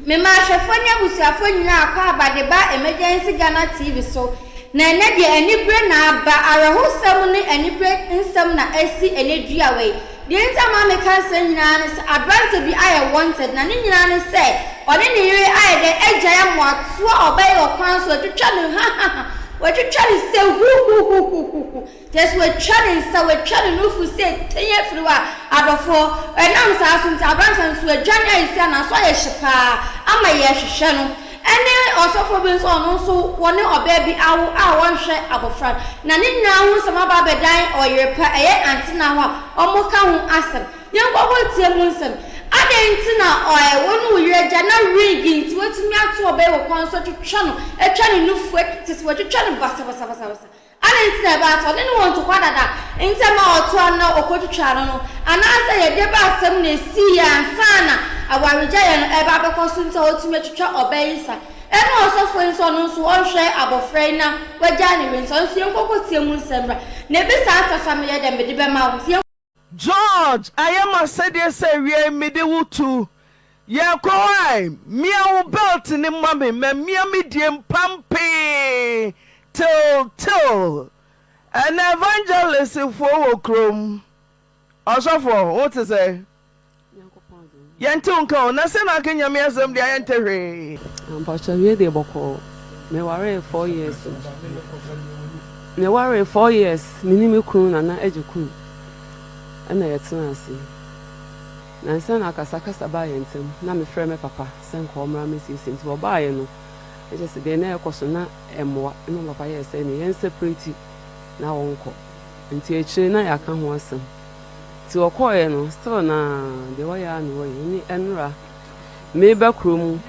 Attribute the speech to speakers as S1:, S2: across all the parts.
S1: Mema ahwɛfoɔ ne abusuafoɔ nyinaa akwaaba de ba Emergency Ghana TV so, na ɛnnɛ deɛ anibere na aba, awerɛhosɛm ne anibere nsɛm na asi ɛnnɛ dua wei. Deɛ nti a ma meka nsɛm nyinaa ne sɛ aberanteɛ bi ayɛ wanted na ne nyinaa ne sɛ ɔne ne yere ayɛ dɛn agyae amoatoa ɔbaa yi wɔ kwan so, watwitwa no hahaha, watwitwa no sɛ huhuhuhuhu. Kyerɛ sɛ watwa ne nsa, watwa ne nufu sɛ tɛn afiri hɔ a, adɔfoɔ, ɛnam saa so nti aberanteɛ no nso wadwane ayɛ sei a n'aso ayɛ hye pa ara ama yɛrehwehwɛ no. Ɛne ɔsɔfoɔ bi nso a ɔno nso wɔne ɔbaa bi awo a wɔnhwɛ abɔfra no. Na ne nyinaa ho nsɛm aba abɛdan ɔyere pa, ɛyɛ antena hɔ a wɔka ho asɛm. Yɛnkɔ tie mu nsɛm. Adɛn nti na ɔɛ wo ne wo yere agya na ring nti watumi ato ɔbaa yi wɔ kwan so atwitwa no, atwa ne nufu, kyerɛ sɛ watwitwa no basabasabasabasa. Adɛn nti na ɛbaa sɛ ɔne no wɔ ntɔkwa dada ntɛm a ɔtoaa no na ɔkɔtwitwaa no no? Anaasɛ yɛde ba asɛm na ɛsiiɛ ansa na awaregyaeɛ no reba abɛkɔ so nti a ɔtumi atwitwa ɔbaa yi nsa? Ɛne ɔsɔfoɔ yi nso ɔno nso ɔnhwɛ abɔfra yi na wagyaa ne were nso ɔno nso yɛnkɔkɔtie mu nsɛm mmra. Na ebi saa nso a meyɛ dɛn mede bɛma wo nti yɛnkɔ.
S2: George, ayɛ m'asɛdeɛ sɛ awia yi mede wo tu. Yɛrekɔ hɔ ae, mia wo belt no ma me, mamia me deɛ mpampee till till. Ɛnnɛ evangelist foɔ wɔ kurom. Ɔsɔfoɔ, wo te sɛn? Yɛnte wo nka o, na sɛ na aka Nyame asɛm deɛ a yɛnte hwee.
S3: Mpakyɛw wie deɛ bɔkɔɔ. Me waree 4 years me waree 4 years me ne me kunu Nana Agyekum ɛna yɛ tenaa ase. Nansa na akasakasa baa yɛn ntam na me frɛɛ me papa sɛ nka ɔmmra mmɛsiesie nti ɔbaeɛ no na kyerɛ sɛ deɛ na ɛrekɔ so na ɛmmoa ɛna me papa yɛɛ sɛ ɛneɛ yɛn separate na ɔnkɔ nti akyire na yɛaka ho asɛm. Nti ɔkɔeɛ no still na deɛ wɔyɛ ara na wɔyɛ ne ɛnora meba kuro mu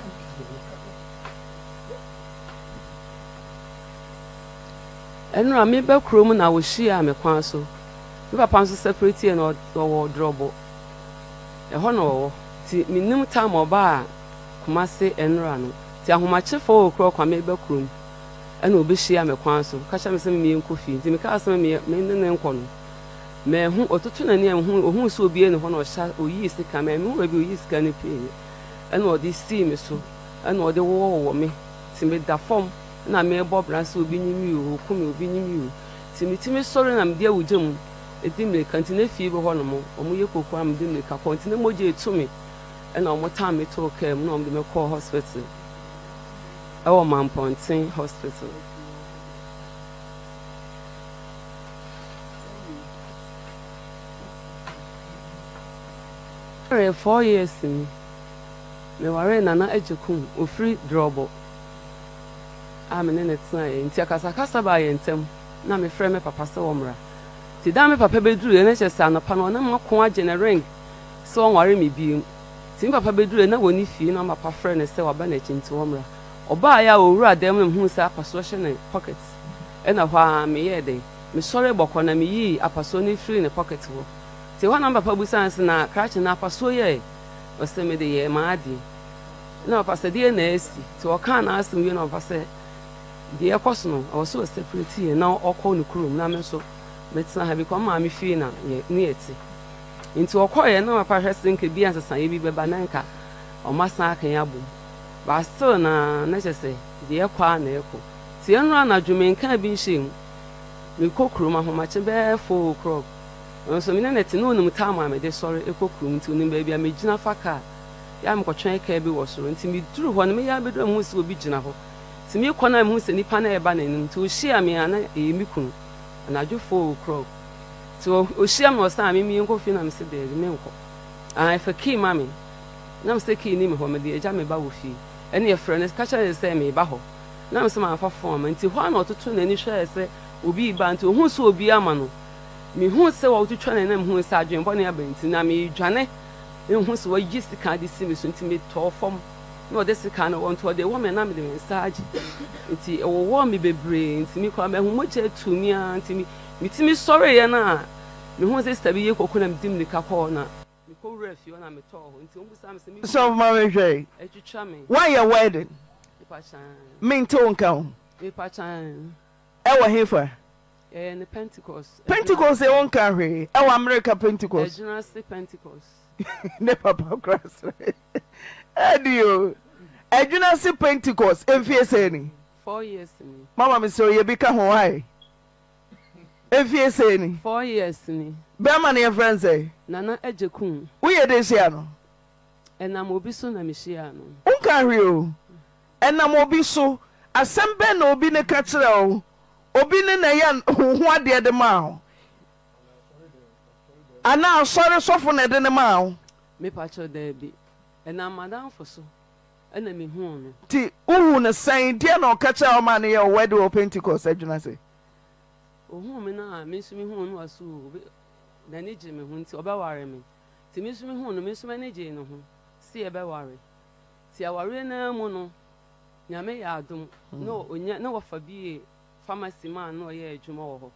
S3: ɛnora meba kuro mu na wɔhyiaa me kwan so me papa nso separate yɛ na ɔwɔ drɔbɔ ɛhɔ na ɔwɔ nti menim time ɔbaa Kumase ɛnora no nti ahomakye 4 o'clock a meba kuro mu ɛna ɔbɛhyia me kwan so ka kyerɛ me sɛ me menkɔ fie nti mekaa sɛ me ne ne nkɔ no Manhu, ɔtoto n'ani a mehu, ohuu sɛ obiara nni hɔ na ɔhyɛ, oyii sika, manhu baabi a oyii sika no pieeɛ, ɛna ɔde sii me so, ɛna ɔde wowɔwowɔ me, nti meda fam na merebɔ bra sɛ obi nyi me oo, oku me, obi nyi me oo, nti metumi sɔre na mede awu gya mu di mmirika, nti na fie bi hɔ nom, wɔyɛ koko a mede mmirika kɔ, nti na mogya retu me, ɛna wɔtan me too kaa mu na wɔde me kɔɔ hospital, ɛwɔ Mampɔnten hospital. Mewaree 4 years ni, mewaree Nana Agyekum, ofiri Drɔbɔ a me ne no tenaeɛ nti akasakasa baa yɛn ntam na mefrɛɛ me papa sɛ ɔmmra. Nti da a me papa bɛduruiɛ na kyerɛ sɛ anɔpa no ɔne m'ako agye ne ring sɛ ɔnware me bio. Nti me papa bɛduruiɛ na wɔnni fie na me papa frɛɛ no sɛ waba n'akyi nti ɔmmra. Ɔbaeɛ a ɔwuraa dan mu na mehuu sɛ apasoɔ hyɛ ne pocket. Ɛna hɔ ara meyɛɛ dɛn? Mesɔree bɔkɔɔ na meyii apasoɔ no firii ne pocket hɔ. Nti ɛhɔ na me papa bisaa no sɛ, Na krakye no apasoɔ yi ɛ? Ɔse, Mede yɛɛ m'adeɛ. Ɛna papa sɛ, Deɛn na asi? Nti ɔkaa n'asɛm wie na papa sɛ, Deɛ ɛkɔ so no, ɛwɔ sɛ ɔseparate yɛn na ɔkɔ ne kurom na me nso metena ha because me maame fie na yɛ ne yɛte. Nti ɔkɔeɛ na papa hwɛ sɛ nka bi a nsesaeɛ bi bɛba na nka wɔasan aka yɛn abom. But still na na kyerɛ sɛ deɛ ɛkɔ ara na ɛkɔ. Nti ɛno anadwo menkaa bi nhyɛɛ mu. Mekɔ kurom ahomakye bɛyɛ 4 o'clock. Ɔno nso me ne no te na ɔnim time a mede sɔre kɔ kurom nti ɔnim baabi a megyina fa kaa. Yɛ a mekɔtwɛn kaa bi wɔ soro. Nti meduru hɔ no meyɛ ara bɛduru a mehu sɛ obi gyina hɔ. Nti mekɔ no a mehu sɛ nipa no reba n'anim. Nti ɔhyiaa me a na ɛyɛ me kunu. Anadwo 4 o'clock. Nti ɔhyia me na ɔsan me menkɔ fie na mese daabi menkɔ. Ae fa key ma me. Na mese key nni me hɔ mede agya me ba wɔ fie. Ɛneɛ frɛ no ka kyerɛ no sɛ meba hɔ. Na me nso mamfa fon amma. Nti hɔ ara na ɔtotoo n'ani hwɛɛ sɛ obi reba. Nti ohuu sɛ obi ama no. Mihuu sɛ ɔretwitwa n'ani na mihuu sɛ adwene bɔne aba nti, na meredwane. Mihu sɛ wayi sekan de si me so nti metɔɔ fam. Na ɔde sekan no wɔ nti ɔde wɔ me a na mede me nsa agye. Nti ɛwowɔɔ me bebree nti me koraa mahu mogya atu me ara nti mitumi sɔreeɛ no a mihuu sɛ sista bi yɛ koko na mede mmirika kɔɔ na mekɔwuraa fie hɔ na metɔɔ hɔ. Nti wɔbisaa me sɛ me kunu
S2: Sɔfo ma me hwɛ.
S3: atwitwa me.
S2: Woayɛ wedding?
S3: Mepa kyan.
S2: Mente wo nka o.
S3: Mepa kyan.
S2: Ɛwɔ hefa?
S3: Yɛyɛ no Pentecost.
S2: Pentecost deɛ wonka hwee. Ɛwɔ America Pentecost.
S3: Ɛgyina ase Pentecost.
S2: Ne papa kora sere. Ɛdi o. Adwinase Pentecost mfie sɛn ni?
S3: 4 years ni.
S2: Mama mesrɛ wo yɛ bi ka ho why? Mfie sɛn ni?
S3: 4 years ni.
S2: Bɛrima no yɛfrɛ no sɛn?
S3: Nana Agyekum.
S2: Woyɛ dɛn hyia no?
S3: Ɛnam obi so na mehyiaa no.
S2: Wonka hwee o. Ɛnam obi so. Asɛm bɛn na obi no ka kyerɛɛ wo? Obi no na ɛyɛ wo ho adeɛ de maa wo? Anaa asɔre sɔfo na ɛde no maa wo?
S3: Mepakyɛw, daabi. Ɛnam m'adamfo so na mihuu no.
S2: Nti wohuu no sɛn? Deɛn na ɔka kyerɛɛ wo maa no yɛɛ wo wedding wɔ Pentecost adwuma ase?
S3: Ohuu me no a, me nso mihuu no ɔse oo, n'ani gye me ho nti ɔbɛware me. Nti me nso mihuu no, me nso m'ani gyee ne ho se yɛbɛware. Nti awareɛ no ara mu no, Nyame yɛɛ adom na onya, ne wɔfa biee pharmacy maa no na ɔyɛɛ adwuma wɔ hɔ.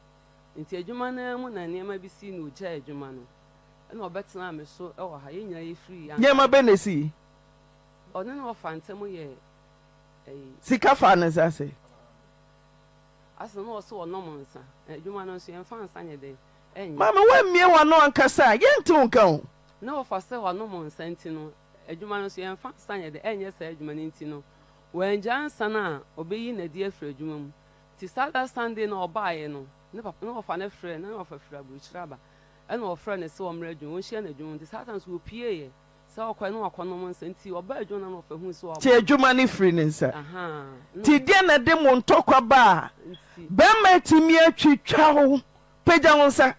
S3: Nti adwuma no ara mu na nneɛma bi sii na ogyae adwuma no. Ɛna ɔbɛtenaa me so wɔ ha. Yɛn nyinaa yɛfirii Ankara.
S2: Nneɛma bɛn na esii?
S3: Ɔne ne wɔfa ntam yɛɛ ɛyi.
S2: Sika faa ne nsa ase.
S3: Ase na ɔse ɔnom nsa. Na adwuma no nso yɛmfa nsa nyɛ dɛn? Ɛnyɛ.
S2: Maame woammue w'ano ankasa a, yɛnte wo nka o.
S3: Na wɔfa sɛ wanom nsa nti no, adwuma no nso yɛmfa nsa nyɛ dɛn? Ɛnyɛ saa adwuma no nti no, wangyaa nsa no a ɔbɛyi no adi afiri adwuma mu. Nti saa that Sunday no a ɔbaeɛ no, ne papa, ne wɔfa no frɛɛ no, na ne wɔfa firi aburokyire aba. Ɛna ɔfrɛɛ no sɛ ɔmmra adwuma, ɔnhyia no adwuma mu. Nti saa time nso ɔpieeɛ sɛ ɔkɔɛ na wakɔnom nsa. Nti ɔbaa adwuma no na ɔfa hui sɛ wabɔ.
S2: Nti adwuma no firi ne nsa.
S3: Ahaa.
S2: Nti deɛn na ɛde mo ntɔkwa ba a bɛrima atumi atwitwa wo? Pagya wo nsa.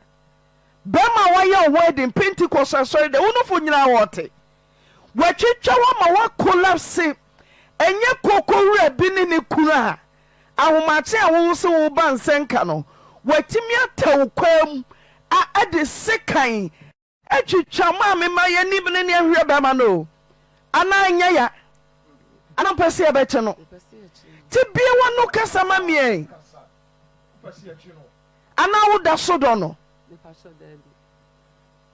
S2: Bɛrima a wayɛ wo wedding, Pentecost asɔre dɛ, wo nofo nyinaa wɔte. Watwitwa wo ama woakolapse. Ɛnyɛ koko wura bi ne ne kunu a ahomakye a wo se woreba nsɛnka no, watumi atɛ wo kwaa mu a de sekan atwitwa maame ma yɛnim no ne ahwehwɛ bɛrima no o anaa ɛnyɛ ya anaa mpɛ sɛ yɛbɛkye no nti bie w'ano kasa ma meɛ anaa woda so dɔ no.
S3: Mepakyɛ daabi.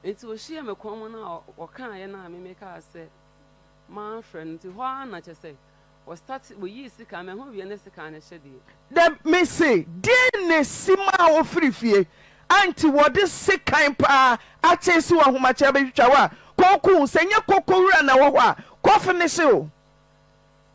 S3: Nti ɔhyia me kwan mu no a ɔkaeɛ no a me mekaa sɛ manfrɛ no nti hɔ ara na kyɛ sɛ Wɔstate, wɔyii sekan, mahu wia ne sekan no hyɛdeɛ.
S2: Dɛ mese, deɛn na esi maa wofiri fie a nti wɔde sekan paa akyɛ si w'ahomakye abɛtwitwa wo a, kɔku wo, sɛ nyɛ koko wura na ɛwɔ hɔ a, kɔ finihye o.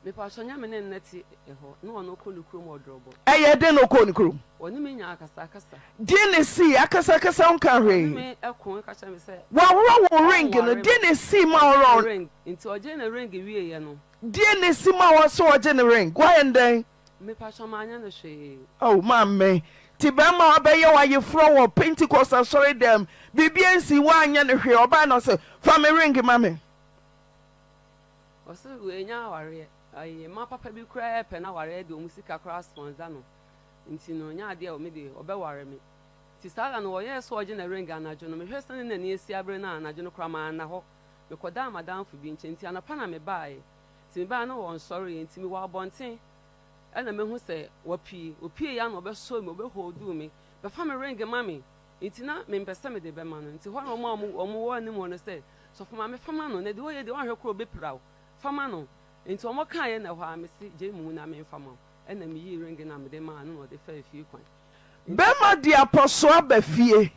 S3: Mepakyɛ nyɛ me ne no na ɛte hɔ, na ɔno ɔkɔ ne kurom ɔdrɔbɔ.
S2: Ɛyɛɛ dɛn na ɔkɔɔ ne kurom?
S3: Ɔne me nyaa akasakasa.
S2: Deɛn na esii? Akasakasa nka hwee.
S3: Ɔne me ko ka kyerɛ me sɛ.
S2: Waworɔ wo ring no,
S3: ɔnware
S2: deɛn
S3: me.
S2: na esii ma ɔworɔ wo.
S3: Ring, nti ɔgyee ne ring wieeɛ no.
S2: Deɛn na esi ma wo sɛ ɔgye ne ring? Woayɛ no dɛn?
S3: Mepakyɛ manyɛ no hwee.
S2: Oh maame, nti bɛrima a wabɛyɛ wo ayeforɔ wɔ Pentecost asɔre dɛm, biribi ansi, woanyɛ no hwee, ɔbae na ɔse, fa me ring ma me.
S3: Ɔse wanya awareɛ, ayi mma papa bi koraa ɛɛpɛ no awareɛ de wɔn sika koraa sponsor no, nti no nyɛ adeɛ a me deɛ ɔbɛware me. Nti saa da no ɔyɛɛ sɛ ɔgye ne ring anadwo no, mehwɛ sɛdeɛ n'ani asi abere no a anadwo no koraa manna hɔ. Mekɔdaa m'adamfo bi nkyɛn nti anɔpa na mebaeɛ. Nti mebaeɛ na wɔnsɔreeɛ nti mewɔ abɔnten ɛna mahu sɛ wapue. Ɔpueeɛ ara na ɔbɛsɔɔ me, ɔbɛholduu me, bɛfa me ring ma me. Nti na mempɛ sɛ mede bɛma no. Nti hɔ na wɔn a wɔwɔ anim hɔ no sɛ, Sɔfo maame fa ma no, na deɛ ɔyɛ deɛ woanhwɛ koraa ɔbɛpira wo, fa ma no. Nti wɔkaeɛ na ɛhɔ ara mese gyae mu na memfa ma wo. Ɛna meyii ring no a mede maa no na ɔde faa fie kwan. Nti.
S2: Bɛrima de apɔsoɔ aba fie.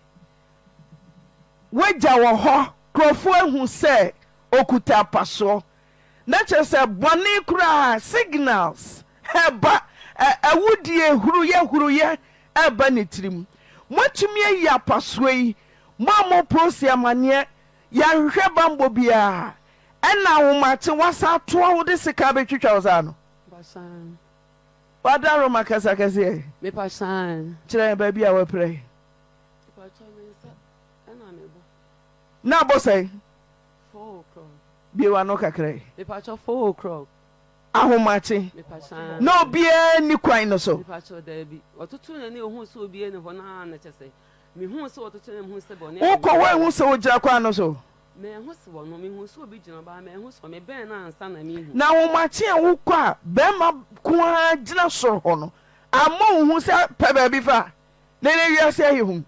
S2: W'agya wɔ hɔ, nkurɔfoɔ ahu sɛ ɔkuta apasoɔ. Na kyerɛ sɛ bɔne koraa, signals, ɛba, awudie, huruyɛ huruyɛ ɛreba ne tirim. Moatumi ayi apasoɔ yi, mo a moposi amaneɛ, yɛanhwehwɛ bammɔ biara, ɛna ahomakye woasan atoa wode sekan bɛtwitwa wo saa no? Wada Roma kasa kɛseɛ. Kyerɛ yɛn baabi a woapira yi. Na abɔ sɛn? Bue w'ano kakra yi. Ahomakye. Na obiara nni kwan no so. Wokɔ hɔ ehu sɛ ogyina kwan no so? Na ahomakye a wokɔ a bɛrima ko ara gyina soro hɔ no, ammɔ wo hu sɛ pɛ baabi fa? Na ɛnɛ wiase ayɛ hu.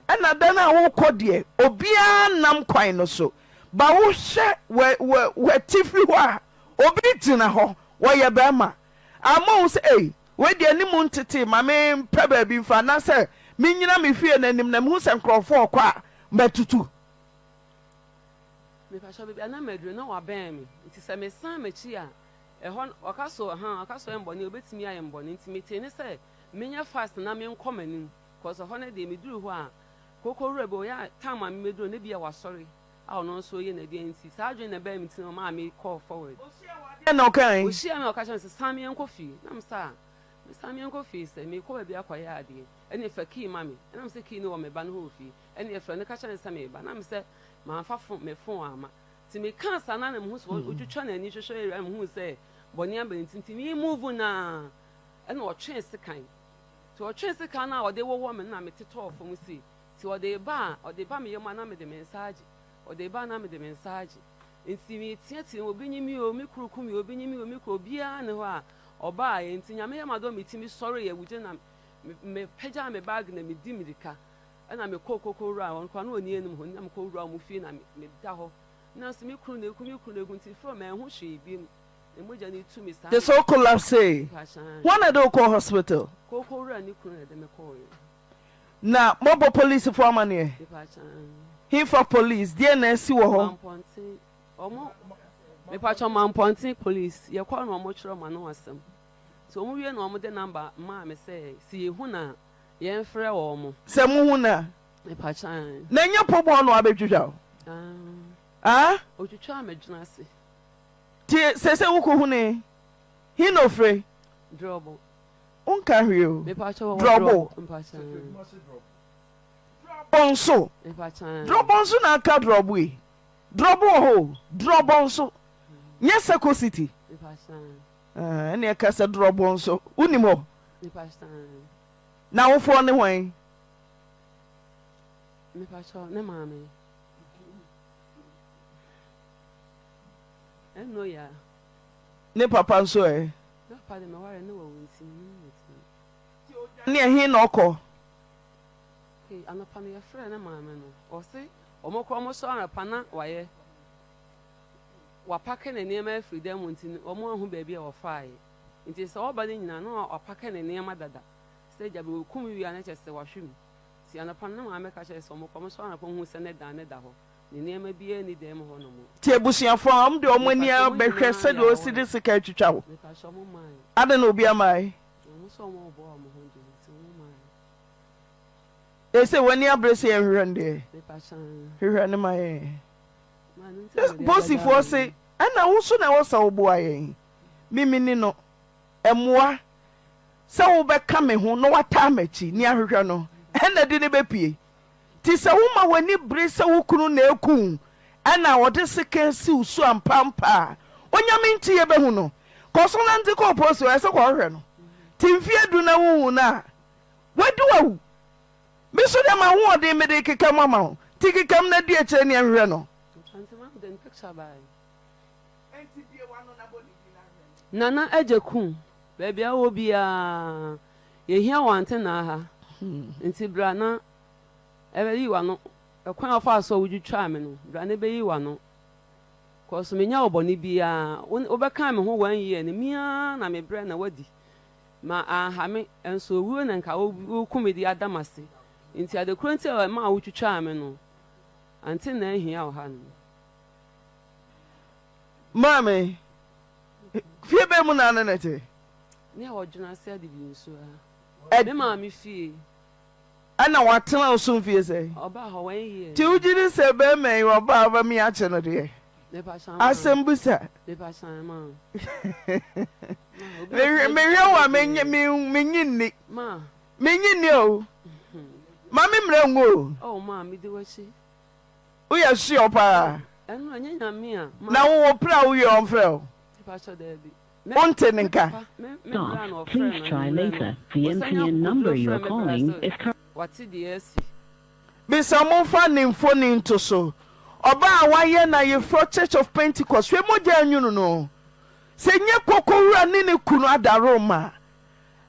S2: Ɛna da no a wokɔ deɛ obiara nam kwan no so ba wohwɛ w'atifi hɔ a obi gyina hɔ wɔyɛ bɛrima ama wo sɛ ei wei deɛ ne mu ntete ma mempɛ baabi mfa anaasɛ menyina me fie no anim na mehu sɛ nkurɔfoɔ ɔkɔ a matutu.
S3: Mepakyɛw, baabi a na maduru no, na wabɛn me. Nti sɛ mesan m'akyi a, ɛhɔ no, ɔka so, ahaa, ɔka so ɛyɛ me bɔne a, obetumi ayɛ me bɔne. Nti metee ne sɛ menyɛ fast na menkɔ m'anim. Cause ɛhɔ no deɛ, meduru hɔ a, kooko wura bi, ɔyɛ a, time a mebɛduru no, na ebia wasɔre a ɔno nso reyɛ n'aduan. Nti saa adwene na ɛbaa me tirim a ɔmaa mekɔɔ forward.
S2: Ɔhyiaa wo a, deɛn na ɔkae?
S3: Ɔhyiaa me a, ɔka kyerɛɛ me sɛ, san meɛnkɔ fie. Na me sɛ, ah, mesan meɛnkɔ fie sɛ, merekɔ baabi akɔyɛ adeɛ. Ɛnneɛ fa key ma me. Ɛna me sɛ key no wɔ me ba no hɔ wɔ fie. Ɛnneɛ frɛ no ka kyerɛ no sɛ mereba. Na me sɛ mamfa phone, me phone amma. Nti mekaa saa no ara na mehu sɛ ɔtwitwa n'ani hwehwɛ area na mehuu sɛ bɔne aba ne ti nti me move no ara ɛna ɔtwee sekan. Nti ɔtwee sekan no a ɔde wowɔ me no na metetɔɔ fam sei. Nti ɔde reba a, ɔde ba me yam a na mede me nsa agye. Ɔde reba a na mede me nsa agye. Nti meteatea mu, obi nye me o, me kunu ku me o, obi nye me o, me kunu, obiara nni hɔ a ɔbaeɛ. Nti Nyame yɛ m'adom metumi sɔreeɛ, wugye na Mepagyaa me bag na medi mirika na mekɔɔ koko wura hɔ koraa na ɔnni anim hɔ na mekɔ wura wɔn fie na meda hɔ nanso me kunu na eku me kunu na eku nti firi hɔ manhu hwee bio na mogya no tu me saa.
S2: Te sɛ wo collapsee. Hwan na ɛde wo kɔɔ hospital?
S3: Koko wura ne kunu na ɛde me kɔɔeɛ.
S2: Na moabɔ polisifoɔ amaneɛ? Hefa police? Deɛn na asi wɔ hɔ?
S3: Mampɔnten wɔn mepakyɛw Mampɔnten police yɛkɔɔ na wɔkyerɛw m'ano asɛm. Nti wɔn wie na wɔn de number maa me sɛ sɛ yɛhu no a yɛn frɛ wɔn.
S2: Sɛ mo hu no a.
S3: Mepakyɛ ae.
S2: Na ɛnyɛ poboɔ na wabɛtwitwa wo?
S3: Ah. Otwitwaa me dwene ase.
S2: Nti seesei wo kɔ hunee? He na ofire?
S3: Drɔbo.
S2: Wo nka hwee o.
S3: Mepakyɛ wɔwɔ
S2: drɔbo.
S3: Mepakyɛ ae.
S2: Drɔbo nso.
S3: Mepakyɛ ae.
S2: Drɔbo nso na aka drɔbo yi. Drɔbo wɔ hɔ o. Drɔbo nso. Nyɛ Seko City.
S3: Mepakyɛ ae.
S2: Ɛneɛ ka sɛ drɔbo nso wonim hɔ? N'awofoɔ ne hwan?
S3: Mepakyɛw, ne maame. Ɛno ya.
S2: Ne papa nso ɛ?
S3: Ne papa de meware ne wawu nti menim ne din.
S2: Nti odwane ɛhe na ɔkɔ?
S3: Okay, anɔpa no yɛfrɛɛ ne maame no, ɔse wɔn koraa wɔsɔre anɔpa na wayɛ. Wapake ne nneɛma afiri dan mu nti wɔanhu baabi a ɔfaeɛ. Nti sɛ ɔba no nyinaa na wapake ne nneɛma dada. Sɛ agya bi ɔkum wie a na kyerɛ sɛ wahwe mu. Nti anɔpa no ne maame ka kyerɛɛ sɛ wɔkɔ, wɔsɔre anɔpa wɔhuu sɛ ne dan no da hɔ. Ne nneɛma biara nni dan mu hɔnom.
S2: Nti abusuafoɔ a wɔn deɛ wɔn ani
S3: Mepakyɛ wɔn
S2: abɛhwɛ
S3: nyinaa
S2: sɛdeɛ
S3: yɛ
S2: ɔsi de
S3: aware.
S2: sika atwitwa wo.
S3: Mepakyɛ wɔn mmaeɛ.
S2: Adɛn na obi amae?
S3: Wɔn sɛ wɔn reboa wɔn ho deɛ nti wɔn mmaeɛ.
S2: Seesei w'ani abere sɛ yɛnhwehwɛ no deɛ?
S3: Mepakyɛ aane.
S2: Hwehwɛ no ma yɛn. Posifoɔ se, Ɛna wo so na ɛwɔ sɛ woboa yɛn. Me menni no. Mmoa sɛ wobɛka me ho na woataa m'akyi. Nea hwehwɛ no, ɛna de no bɛpue. Nti sɛ woma w'ani bere sɛ wo kunu na aku wo ɛna ɔde sekan si wo so ampaampa a, Onyame nti yɛbɛhu no. Kɔ so nante kɔ posi hɔ, ɛsɛ kɔhwehwɛ no. Nti mfeɛ du na wonhu no a, wadi wawu. Me nso deɛ m'ahoɔden mede rekeka mu ama wo, nti keka mu na di akyire ne yɛnhwehwɛ no.
S3: Nana Agyekum, baabi a wowɔ biara, yɛhia wo antenaa ha, nti bra na ɛbɛyi w'ano. Ɛkwan a wofaa so a wotwitwaa me no, bra na ɛbɛyi w'ano. Cause menyɛ wo bɔne biara, wobɛkaa me ho one year no, me ara na mebrɛ na woadi. Ma anha me, nso owuo na nka woreku me de ada m'ase. Nti ade korɔ nti a ɛmaa wotwitwaa me no, ante na ahia wɔ ha no.
S2: Maame, fie bɛn mu na ne ne te?
S3: Ne a ɔdwene ase ade bi nso a. Me maame fie.
S2: Ɛna watena wo so mfie sɛn?
S3: Ɔbaa hɔ one year.
S2: Nti wogye di sɛ bɛrima yi ɔbaa a wobɛme akye no deɛ? Asɛm bisa. Mehwɛ wo a menye nni. Menye nni o. Ma me mmerɛ ngu o. Woyɛ sure paa? Na wowɔ pere a wowie ɔmfrɛ wo? Wonte ne nka?
S4: Stop. Please try later. The MTN number you are calling is currently.
S2: Bisa momfa ne mfoni nto so. Ɔbaa a wayɛ n'ayeforɔ Church of Pentecost hwɛ mogya anwunu no. Sɛ nyɛ Koko-wura ne ne kunu adaworoma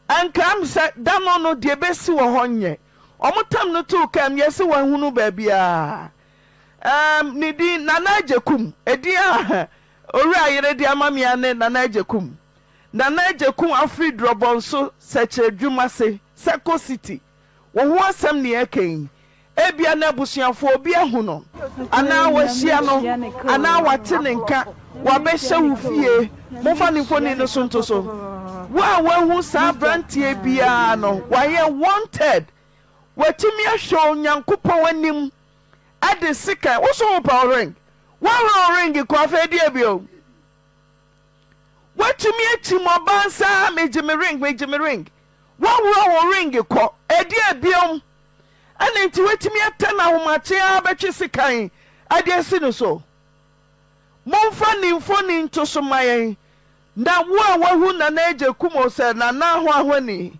S2: a, anka am sɛ da no no deɛ ɛbɛsi wɔ hɔ nyɛ. Wɔn tam no too kaa mu, yɛse wɔahunu baabiara. Ɛɛm, ne din, Nana Agyekum. Edin a Owura yere de ama me ara ne Nana Agyekum. Nana Agyekum afiri Drɔbɔnso Sɛkyerɛdwumase, Sɛko City. Wo ho asɛm ne yɛreka yi. Ebia na abusuafoɔ bi ahu no, anaa wɔahyia no, anaa wɔate ne nka, wabɛhyɛ wo fie. Momfa ne mfoni no so nto so. Wo a woahu saa aberanteɛ biara no, wayɛ wanted. Watumi ahwɛ Onyankopɔn anim de sekan. Wo so wopɛ wo ring? Woaworɔ wo ring kɔ afei deɛ bio? Woatumi akyim ɔbaa nsa a megye me ring, megye me ring. Woaworɔ wo ring kɔ, ɛdeɛ biom? Ɛna nti woatumi atɛ no ahomakye ara bɛtwe sekan de asi no so? Momfa ne mfoni nto so ma yɛn na wo a woahu Nana Agye Kumo sɛ Nana Ahoahoni,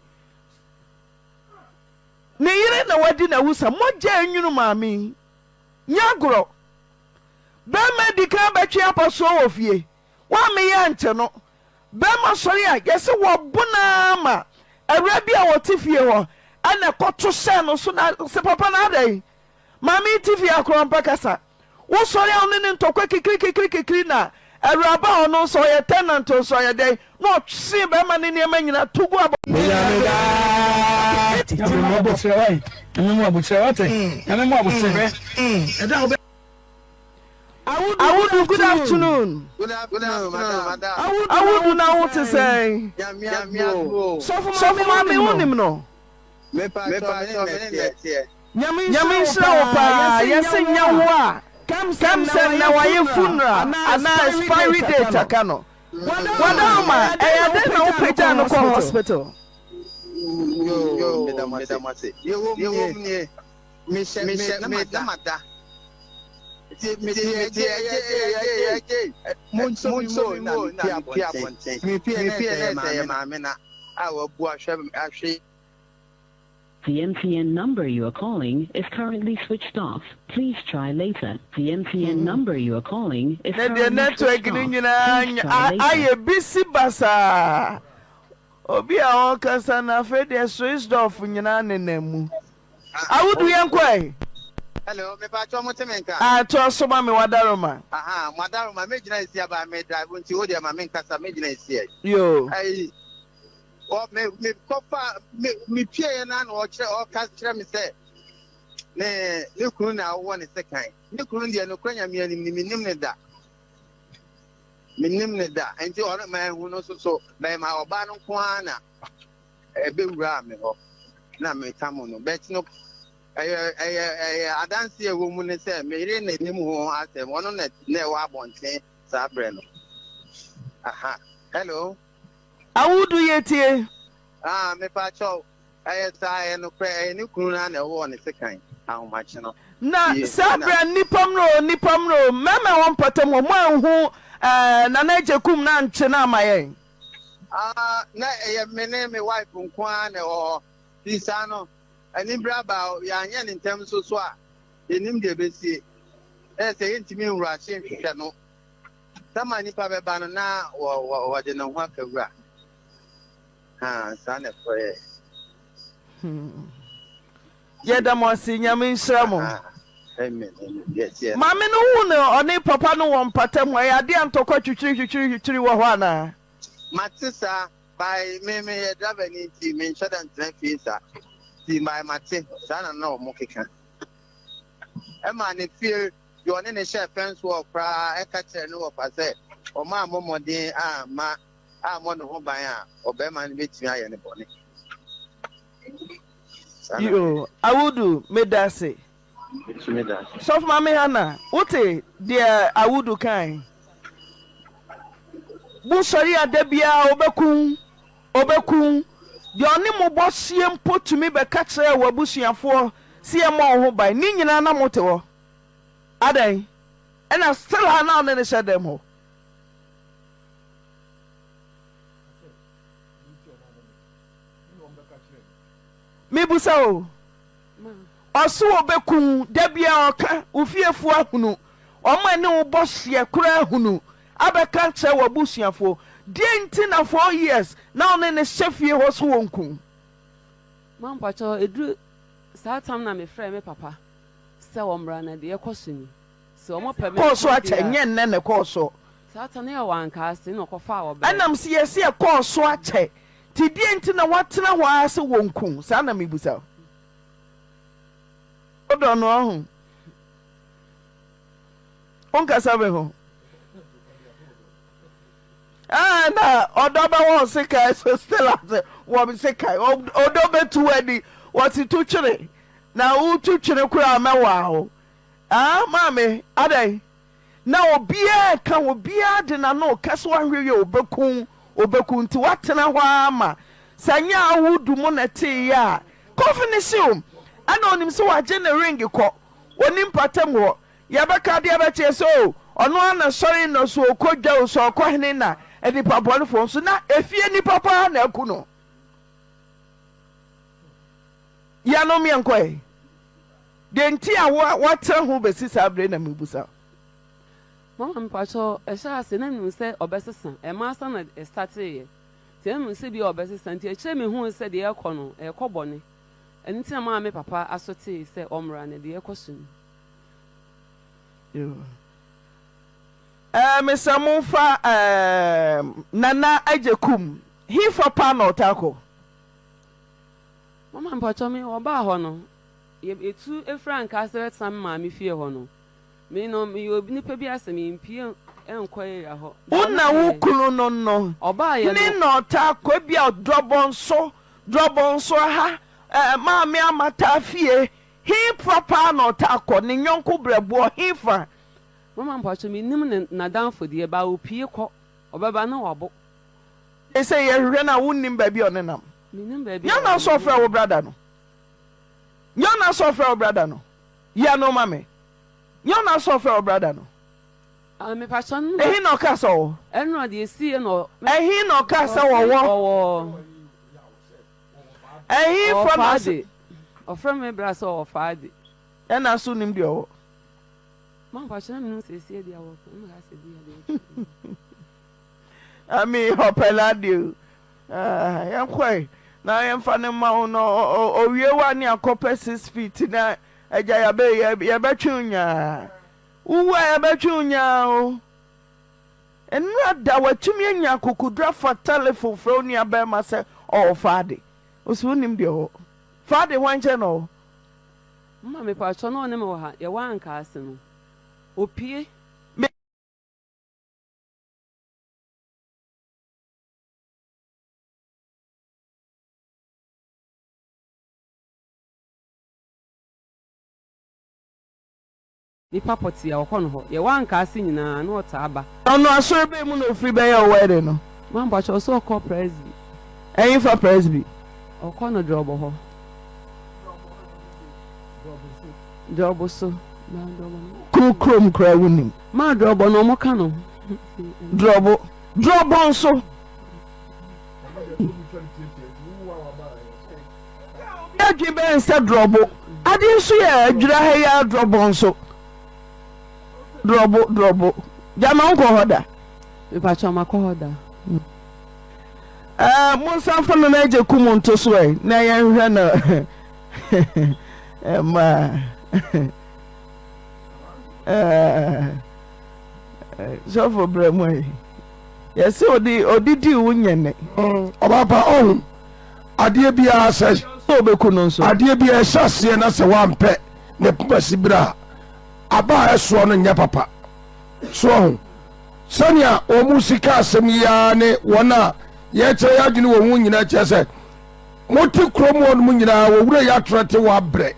S2: ne yere na wadi n'awusa, mogya anwunu maame yi, nyɛ agorɔ. Bɛrima di kan bɛtwe abɔsoɔ wɔ fie, woammeyɛ ankyɛ no. Bɛrima sɔre a, yɛse wɔbo no ara ma awura bi a ɔte fie hɔ na ɛkɔto hyɛɛ no so na se papa no adɛn? Maame yi te fie ha koraa ɔmpɛ kasa. Wosɔre a wo ne no ntɔkwa kikirikikirikikiri na awuraba a ɔno nso ɔyɛ tenant o sɛ ɔyɛ dɛn na ɔtwe bɛrima no nneɛma nyinaa to gu abɔ.
S5: Nyame daa. Nyame mu abotrɛ wai. Nyame mu abotrɛ wate. Nyame mu abotrɛ. Ɛda a wobɛ.
S2: Awudu good afternoon.
S6: Good afternoon madam.
S2: Awudu na wo te sɛn? Sɔfo maame wo nim no?
S6: Mepakyɛw me ne no teɛ.
S2: Nyame nhyira wo paa yɛse nyɛ wo a kɛm sɛ nnɛ wayɛ funeral anaa expiry date aka no Wadaoma ɛyɛ dɛn na wo pagyaa no kɔɔ hospital?
S6: Yoo meda mo ase. Deɛ ɛwɔ mu nie. Mehyɛ me na mada. Nti mete ɛgye ɛgye ɛgye ɛgye. Monso me mu o na mepue abɔnten. Mepue na ɛsɛ yɛ maame na a wabu ahwɛ ahwe.
S4: The MTN number you are calling is currently switched off. Please try later. The MTN number you are calling is
S2: Ne deɛ
S4: currently
S2: network
S4: switched
S2: no
S4: off.
S2: nyinaa
S4: Please try later.
S2: ayɛ bisi basaa. Obi a ɔrekasa no afei deɛ Swiss-Dorf nyinaa nenam mu. Awudu yɛnkɔ ɛ.
S6: Hello, me pa kyɛw mo te me nka?
S2: Ah, toa so ma me wadaroma.
S6: Aha, mo adaroma, me gyina esi aba me drive nti wo deɛ ma me nkasa, me gyina esi ɛ.
S2: Yoo.
S6: Ayi, ɔ me me kɔfa me me pie yɛ na na ɔkyerɛ ɔka kyerɛ me sɛ ne ne kunu na awɔ ne sekan. Ne kunu deɛ no kura nyame anim ni me nim ne da. Me nim ne da. Nti ɔno ma ehu no so so bɛn ma ɔbaa no nko ara na ɛbɛwuraa me hɔ na meka mo no but no ɛyɛ ɛyɛ ɛyɛ adanse a ɛwɔ mu ne sɛ me yere na anim ho asɛm ɔno na na ɛwɔ abɔnten saa berɛ no aha hello
S2: Awudu yɛtie.
S6: Ah mepa kyɛw ɛyɛ saa ɛyɛ nokorɛ ɛyɛ ne kunu no na ɛwɔ ne sekan ahomakye no.
S2: Na saa berɛ a nnipa mmerɛ o nnipa mmerɛ o mmarima a ɛwɔ mpɔtam hɔ moanhu eh, Nana Agyekum no ankye no amma yɛn?
S6: Ah, na ɛyɛ me ne me wife nko ara na ɛwɔ hɔ. Nti saa no, anibere aba a yɛanyɛ no ntɛm nso so a, yɛnnim deɛ ɛbɛsie. Ɛyɛ sɛ yɛntumi nwurahye nhwehwɛ no. Sɛ ma nnipa bɛba no na wɔde ne ho akawura. Ha, saa na ɛkɔyɛ.
S2: Hmm. Yɛda mo ase, Nyame nhyira mo. Maame no hu no ɔne papa no wɔ mpata mu ɛyɛ adeɛ a ntɔkwa twitwiri twitwiri twitwiri wɔ hɔ anaa?
S6: Mate saa by me me yɛ driver ni nti me nhyɛ da ntena fie saa nti by mate saa na na wɔn keka ɛma ne fie deɛ ɔne ne hyɛ fence wall koraa ɛka kyerɛ ne wɔfa sɛ wɔn a mmɔ mmɔden a ma ammɔ ne ho ban a ɔbarima no bɛtumi ayɛ no bɔne.
S2: Yoo, Awudu, medase. Sɔfo Maame Hannah, wote deɛ Awudu kae? Mo sɔre a da biara ɔbɛku wo, ɔbɛku wo. Deɛ ɔne mo bɔ hyeɛ mpo tumi bɛka kyerɛɛ w'abusuafoɔ sɛ yɛmmɔ wo ho ban. Ne nyinaa na mote hɔ. Adɛn? Ɛna still a na ɔne no hyɛ dɛm hɔ. Mebisa o, ɔse ɔbɛku wo, da biara ɔka, wo fiefoɔ ahunu, wɔn a ɛne wo bɔ hyeɛ koraa ahunu, abɛka akyerɛ w'abusuafoɔ. Deɛn nti na 4 years na wo ne no hyɛ fie hɔ so ɔnku wo?
S3: Ma mpakyɛw ɛduru saa tam na mefrɛɛ me papa sɛ ɔmmra na deɛ ɛkɔ so ni. Sɛ ɔmo pɛ me
S2: Ɛkɔɔ so
S3: nkwa
S2: akyɛ,
S3: deɛ a.
S2: ɛnyɛ nnɛ na ɛkɔɔ so.
S3: Saa ta no yɛ wɔ ankaa ase na ɔkɔfaa ɔbaa
S2: Ɛnam
S3: bi.
S2: se yɛse ɛkɔɔ so akyɛ nti deɛn nti na woatena hɔ ara se wɔnku wo? Saa na mebisa wo. Wodɔ no ɔho. Wonkasa me ho. Ah, na ɔdɔ bɛwɔ wo sekan so still ase wɔ me sekan. Ɔdɔ bɛtu w'ani. Wɔse tu twene. Na wotu twene koraa mɛwaa wo. Ah, maame, adɛn? Na obiara reka, obiara de n'ano reka sɛ woanhwɛ yie a ɔbɛku wo, ɔbɛku wo. Nti woatena hɔ ara ma sɛ nyɛ awodu mu na ɛteeɛ a, kɔfe no hye wo. Ɛna ɔnim sɛ wagye ne ring kɔ, ɔnni mpatam hɔ. Yɛbɛka adeɛ bɛkyeɛ sɛ o, ɔno ara na sɔre na so ɔkɔ dwa o, sɛ ɔkɔ hene na nnipa bɔnefoɔ nso na efie nnipa paa na aku no. Yɛnom yɛnkɔ ɛ. Deɛ nti a woatra ho bɛsi saa berɛ yi na merebisa wo.
S3: Mama mpakyɛw ɛhyɛ ase na menim sɛ ɔbɛsesa ɛma asa na ɛstarteeɛ nti na menim sɛ bia ɔbɛsesa nti akyire mehuu sɛ deɛ ɛrekɔ no ɛrekɔ bɔne ɛno nti na maa me papa aso tee sɛ ɔmmra na deɛ ɛrekɔ so ni.
S2: Ɛɛ mesrɛ momfa ɛɛ Nana Agyekum hefa paa na ɔtaa kɔ?
S3: Mama mpakyɛw me ɔbaa hɔ no Yɛ etu efiri anka sɛ bɛtena me maame fie hɔ no, me no meyɛ obi nipa bi a sɛ mempue nkɔ area hɔ.
S2: Wo na wo kunu no no
S3: Ɔbaeɛ
S2: ne
S3: no.
S2: na ɔtaa kɔ ebia drɔbɔnso drɔbɔnso ha eh, maame ama taa fie he fa paa na ɔtaa kɔ ne nyɔnko brɛboɔ he fa.
S3: Mama mpakyɛw mennim ne nadamfo deɛ but opue kɔ ɔbɛba na wabo.
S2: Seisei yɛhwehwɛ no a wonnim baabi a ɔnenam.
S3: Mennim baabi a
S2: Nyɛ ɔno nso ɔfrɛ wo brada no. Nyɛ ɔna sɛ ɔfrɛ wo brada no. Yi ano ma me. Nyɛ ɔna sɛ ɔfrɛ wo brada no.
S3: Ah, me pakyɛ no.
S2: Ɛhe na ɔkaa sɛ ɔwɔ?
S3: Ɛnora deɛ ɛsiiɛ na ɔ.
S2: Ɛhe na ɔkaa sɛ ɔwɔ?
S3: Ɔwɔ.
S2: Ɛhe fa na ɔse.
S3: Ɔfrɛ me bra sɛ ɔwɔ faade.
S2: Ɛna so nim deɛ ɔwɔ.
S3: Ma mpakyɛ na menim sɛ ɛsiiɛ deɛ ɔwɔ. Ɛna ɔka sɛ bi adeɛ.
S2: Ami ɔpɛ n'adeɛ o. Ah, yɛnkɔe na yɛmfa no mma wo na ɔwie wo a ne akɔpɛ 6 feet na agya yɛbɛ yɛbɛtwe wo nyaa. Wowu a yɛbɛtwe wo nyaa o. Nnora da watumi anya akokoduru afa telefon frɛ wo nua bɛrima sɛ ɔwɔ faade. Ɔsi wonim deɛ ɔwɔ. Faade hwan nkyɛn na ɔwɔ?
S3: Mma mepakyɛ na ɔne me wɔ ha yɛwɔ ankaase no opie. Nipa pɔtee a ɔkɔ no hɔ. Yɛwɔ ankaase nyinaa na ɔtaa ba.
S2: Ɔno asɔre bɛn mu na ofiri bɛyɛ wo wedding no?
S3: Ma mpakyɛ ɔsɛ ɔkɔ presby.
S2: Ɛnhefa presby?
S3: Ɔkɔ no drɔbo hɔ. Drɔbo so. Ma drɔbo no.
S2: Kuro kurom koraa wonim.
S3: Ma drɔbo no ɔmo ka no.
S2: Drɔbo. Drɔbo nso. Obi adwene bɛn sɛ drɔbo. Adeɛ nso yɛ adwira ha yi ara drɔbo nso. Drɔbo drɔbo. Gyama wonkɔ hɔ da?
S3: Mepakyɛw makɔ hɔ da.
S2: Ɛɛ monsan fa Nana Agyekum nto so ɛ na yɛnhwɛ no ɛma ɛɛ sɔfo brɛ mu yi yɛsɛ odi odidi wo nyɛ ne.
S7: Ɔbaa pa ɔho adeɛ biara sɛ
S2: sɛ ɔbɛku no nso.
S7: Adeɛ biara ɛhyɛ aseɛ na sɛ wampɛ ne poma si berɛ a aba a ɛsoɔ no nyɛ papa so ɔho sɛnea wɔn si ka asɛm yi ara ne wɔn a yɛkyerɛ yɛ adwene wɔ ho nyinaa kyerɛ sɛ mote kurom hɔ nom nyinaa wɔwura yɛ atorɔ te wɔ abrɛ.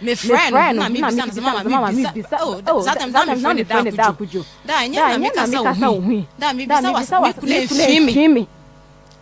S8: Mefrɛɛ no na mebisa no sɛ, Mama, mebisa, oh, saa time na mefrɛ no Da Akudwo. Da, ɛnyɛ na mekasa wo ho yi. Da, mebisa wo asɛm, me kunu amfiri me.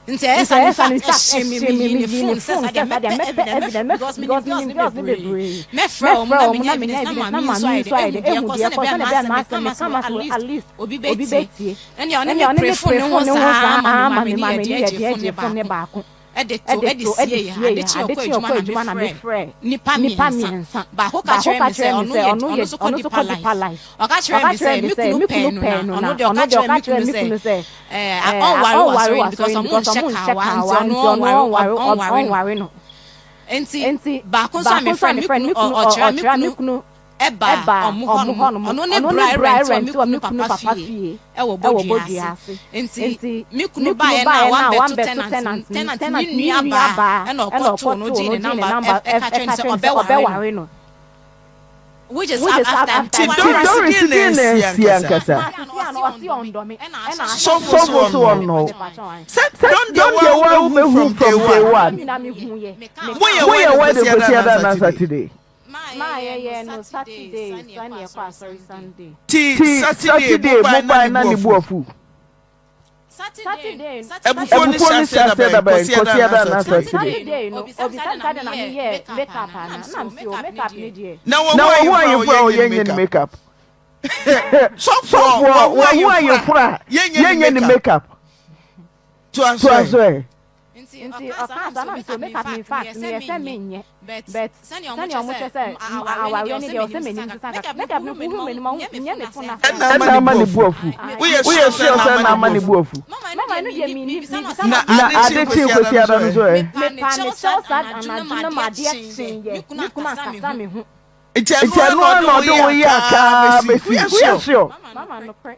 S8: Nti ɛyɛ saa, in fact, ɛhyee me, meyii ne phone sɛ saa deɛ mɛpɛ evidence, mɛf, because menim girls no bebree. Mɛfrɛ wɔn na menya evidence na maame yi nso ayɛ dɛ, ahu deɛ ɛkɔ, sɛdeɛ ɛbɛyɛ a m'asɛm, meka m'asɛm no, at least obi bɛtie. Ɛnneɛ ɔne me pere phone no ho saa ma me maame ne yɛ deɛ gyee phone no baako. de to de siee ha. Ade kyee ɔkɔɔ adwuma na mefrɛɛ nnipa mmiɛnsa. Baako ka kyerɛɛ me sɛ ɔno yɛ ɔno nso kɔ Deeper Life. Ɔka kyerɛɛ me sɛ me kunu pɛɛ no na ɔno deɛ ɔka kyerɛɛ me kunu sɛ ɛɛ ɔnware wɔ asɔre no because ɔmo nhyɛ kawa nti ɔno ɔnware ɔnware no. Nti baako nso a mefrɛ no me kunu ɔkyerɛ me kunu baa wɔn hɔnom. Ɔno ne bra rɛnte wɔ me kunu papa fie wɔ Bodua ase. Nti me kunu baeɛ no a wambɛto tenant, tenant ne nua baa ɛna ɔkɔtoo no gyee ne number ɛka kyerɛ no sɛ ɔbɛware no. Which is after
S2: Nti Doris deɛ na asi ankasa?
S9: Sɔfo
S2: so ɔnnɔ wo.
S9: Sɛ
S2: Don deɛ wo a wobɛhu from day one. Moyɛ wedding Kwasiada anaa Saturday?
S9: Ti
S2: Ti
S9: Saturday
S2: Saturday
S9: mobae
S2: mobae
S9: na
S2: na
S9: ne
S2: ne
S9: bo
S2: bo
S9: afu.
S2: afu.
S9: Abufuo no
S2: Abufuo
S9: hyɛ
S2: no
S9: aseɛ
S2: hyɛ
S9: da
S2: aseɛ da
S9: bɛn?
S2: bɛn?
S9: Kwasiada
S2: Kwasiada
S9: anaa
S2: anaa
S9: Saturday?
S2: Saturday?
S9: Na
S2: Na
S9: wahu
S2: wahu
S9: ayeforo
S2: ayeforo
S9: a
S2: a
S9: ɔyɛ
S2: ɔyɛ
S9: ne
S2: ne
S9: makeup.
S2: makeup.
S9: Sɔfoɔ
S2: Sɔfoɔ
S9: wahu
S2: wahu
S9: ayeforo
S2: ayeforo
S9: a
S2: a
S9: yɛnyɛ ne
S2: yɛnyɛ ne
S9: makeup.
S2: makeup.
S9: Toa so
S2: Toa
S9: ɛ.
S2: so ɛ.
S10: Nti ɔkaa saa na mesɛ makeup in fact meyɛ sɛ menyɛ but sɛnea ɔmo kyerɛ sɛ awareɛ no deɛ ɔsɛ m'anim sesa kakra makeup no wohu m'anim a nyɛ me fon ase
S9: Ɛna
S2: Ɛna
S9: ama
S2: ama
S9: ne
S2: ne
S9: bo
S2: bo
S9: afu.
S2: afu.
S9: Woyɛ
S2: Woyɛ
S9: sure sɛ
S2: sure
S9: na
S2: sɛ
S9: ama
S2: na
S9: ne
S2: ama
S9: bo
S2: ne
S9: afu?
S2: bo afu?
S10: Mama ɛno deɛ menni mebisa
S9: Na
S2: Na
S9: ade
S2: ade
S9: kye
S2: kyee
S9: Kwasiada
S2: Kwasiada
S9: no
S2: no
S9: nso
S2: nso
S9: ɛ?
S2: ɛ?
S10: Mepaa ne kyɛw saa anadwo no ma adeɛ kyeeɛ me kunu ankasa me ho.
S9: Nti
S2: Nti
S9: ɛno
S2: ɛno
S9: ara
S2: ara
S9: na
S2: na
S9: ɔde
S2: ɔde
S9: wo
S2: wo
S9: yɛ
S2: yɛ
S9: akaa
S2: akaa
S9: bɛsi.
S2: bɛsi.
S9: Woyɛ
S2: Woyɛ
S9: sure?
S2: sure?
S10: Mama nokorɛ.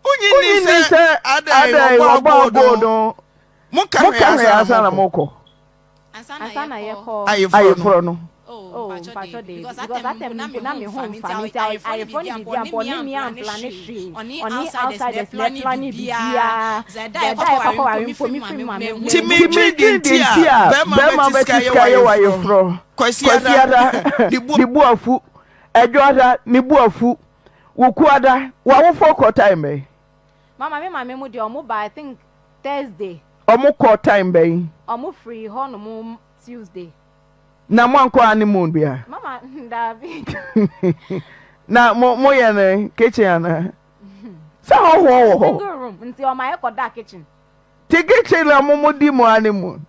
S9: Wonnye
S2: Wonnye
S9: nni
S2: nni
S9: sɛ
S2: sɛ
S9: adɛn
S2: adɛn
S9: wɔbɔ
S2: wɔbɔ
S9: agoo
S2: agoo
S9: no
S2: no
S9: moka hwee
S2: moka hwee
S9: ansa
S2: ansa
S9: na
S2: na
S9: mokɔ?
S2: mokɔ
S10: Ansa na yɛkɔ.
S9: Ayeforɔ no.
S2: ayeforɔ no?
S10: Oh mpakyɛ deebi because that time no mpo na me ho nfa me nti ayeforɔ no biribiara mpo ɔne me amplane hwee ɔne outsiders na ɛplane biribiara deɛ da a yɛkɔkɔ ware mpo me firi maame ho
S9: Nti
S2: Nti
S9: medwen deɛ
S2: medwen
S9: nti
S2: deɛ
S9: a
S2: nti a
S9: bɛrima
S2: bɛrima
S9: bɛte sika
S2: bɛte
S9: yɛ
S2: sika yɛ
S9: w'ayeforɔ.
S2: w'ayeforɔ.
S9: Kwasiada
S2: Kwasiada
S9: ne bo
S2: ne bo afu, Ɛdwoada ne bo afu, Wukuada w'awofoɔ kɔ time bɛn?
S10: Mama me maame mo deɛ ɔmo ba I think Thursday.
S2: Ɔmo kɔ time bɛn?
S10: Ɔmo firi hɔ nom Tuesday.
S2: Na mo ankɔ honeymoon bia?
S10: Mama daabi.
S2: Na mo mo yɛ no kitchen anaa? Sɛ hɔhoɔ wɔ hɔ.
S10: Single room nti ɔma yɛ kɔ da kitchen.
S2: Ti kitchen na mo mo di mo honeymoon?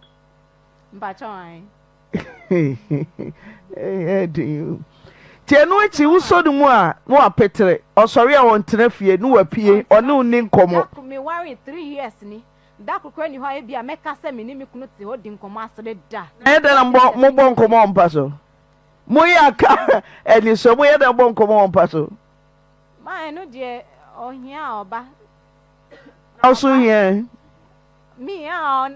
S10: Mpakyɛw ae.
S2: Ɛyɛ den o. Nti ɛno akyi wosɔ ne mu a na wapetere, ɔsɔre a ɔntena fie na wapue, ɔne wo nni nkɔmmɔ.
S10: Da koro mewaree 3 years ni, da koro koraa nni hɔ a ebia mɛka sɛ me ne me kunu te hɔ di nkɔmmɔ asere da.
S2: Na ɛyɛ dɛn na mobɔ mobɔ nkɔmmɔ wɔ mpa so? Moyɛ aka anisɔ, moyɛ dɛn bɔ nkɔmmɔ wɔ mpa so?
S10: Ma ɛno deɛ ɔhia a ɔba.
S2: Na wo so hia ɛ?
S10: Me a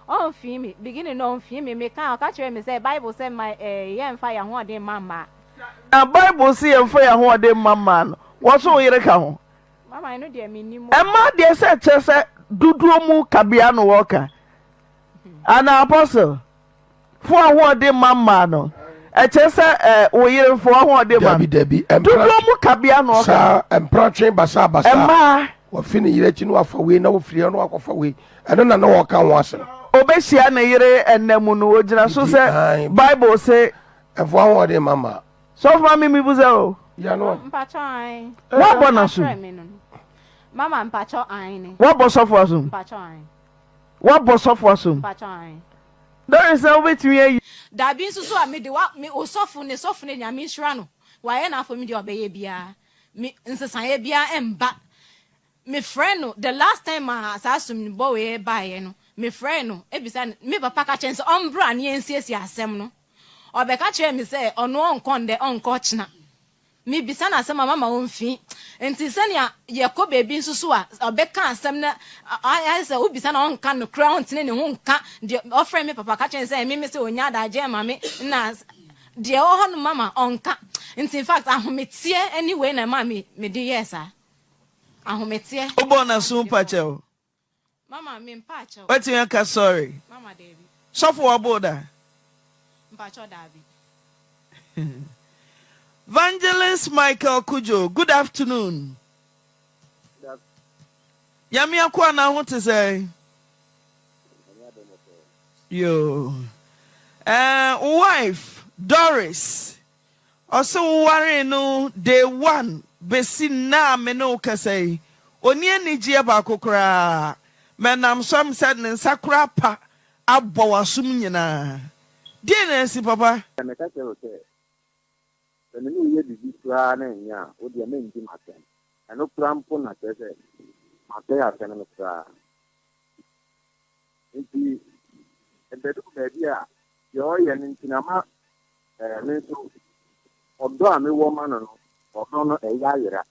S10: ɔnfii me beginning no ɔnfii me me ka ɔka kyerɛ me sɛ bible sɛ ma eh, yɛnfa yɛn ahoɔden mma mmaa.
S2: Na bible se yɛnfa yɛn ahoɔden mma mmaa no wɔ so wo yere ka ho?
S10: Mama ɛno deɛ me nim o.
S2: Mmaa deɛ sɛ kyerɛ sɛ dodoɔ mu kabea no wɔka anaa apostle? Fo ahoɔden ma mmaa no. Ɛkyerɛ sɛ ɛ wo yere fo ahoɔden ma no.
S7: Dabi dabi. Mpra
S2: Dodoɔ mu kabea na ɔka.
S7: Saa mpratwe basabasa.
S2: Mmaa.
S7: Wafi ne yere akyi na wafa wei na wofiri hɔ na wakɔfa wei. Ɛno na na wɔka ho asɛm.
S2: Ɔbɛhyia ne yere ɛnna mu no, ɔgyina so
S7: Nti,
S2: sɛ
S7: ae.
S2: Bible se.
S7: Ɛfo ahoɔden ma mmaa.
S2: Sɔfo ma me mibusa o.
S7: Ya no.
S10: Mpakyɛ ae.
S2: Woabɔ n'asom?
S10: Ɔka kyerɛ me no no. Mama mpakyɛ ae ne.
S2: Woabɔ sɔfo asom?
S10: Mpakyɛ ae.
S2: Woabɔ sɔfo asom?
S10: Mpakyɛ ae.
S2: Doris na wobɛtumi ayi.
S8: Dabi nso so a me de wa me osɔfo ne sɔfo ne Nyame nhyira no wayɛ n'afɔm deɛ ɔbɛyɛ biara me nsesaeɛ biara ɛmba me frɛ no the last time a saa asomdwbɔ wei baeɛ no me frɛ no ebisa no me papa ka kyerɛ no sɛ ɔmbra ne yɛnsiesie asɛm no ɔbɛka kyerɛ me sɛ ɔno ɔnkɔ ndɛ ɔnkɔ ɔkyena Mebisa no asɛm a, mama omfi. Enti sɛnea yɛkɔ baabi nso so a, ɔbɛka asɛm na ayɛ sɛ wobisa no a ɔnka nokorɛ, ɔntene ne ho nka deɛ ɔfrɛ me papa ka kyerɛ no sɛ me mese ɔnya adagyeɛ ma me na deɛ ɛwɔ hɔ no mama ɔnka. Nti in fact ahometeɛ ne wei na ɛmaa me mede yɛɛ saa. Ahometeɛ.
S2: Wobɔɔ n'aso mpa kyɛw?
S8: Mama me mpa kyɛw.
S2: Watumi aka sorry?
S8: Mama daabi.
S2: Sɔfo waboo da?
S8: Mpakyɛw daabi.
S2: Vangelist Michael Kudjo, good afternoon. Nyame akoa na ho te sɛn? Yoo. Eh, wo wife Doris Ɔse wo waree no day one besi nnɛ a me ne wo kasa yi, onni anigyeɛ baako koraa. Mɛnam so am sɛ ne nsa koraa pa abɔ w'asom nyinaa. Deɛn na asi papa?
S6: Meka kyerɛ wo sɛ, sɛ me ne wo yɛ biribi koraa na ɛnyɛ a, wo deɛ mɛndi m'atɛm. Ɛno koraa mpo na kyerɛ sɛ masɛe asɛm no koraa. Enti ɛbɛduu baabi a, deɛ ɔreyɛ no nti na ama me nso ɔdɔ a mewɔ ma no no, ɔdɔ no ɛyɛ ayera.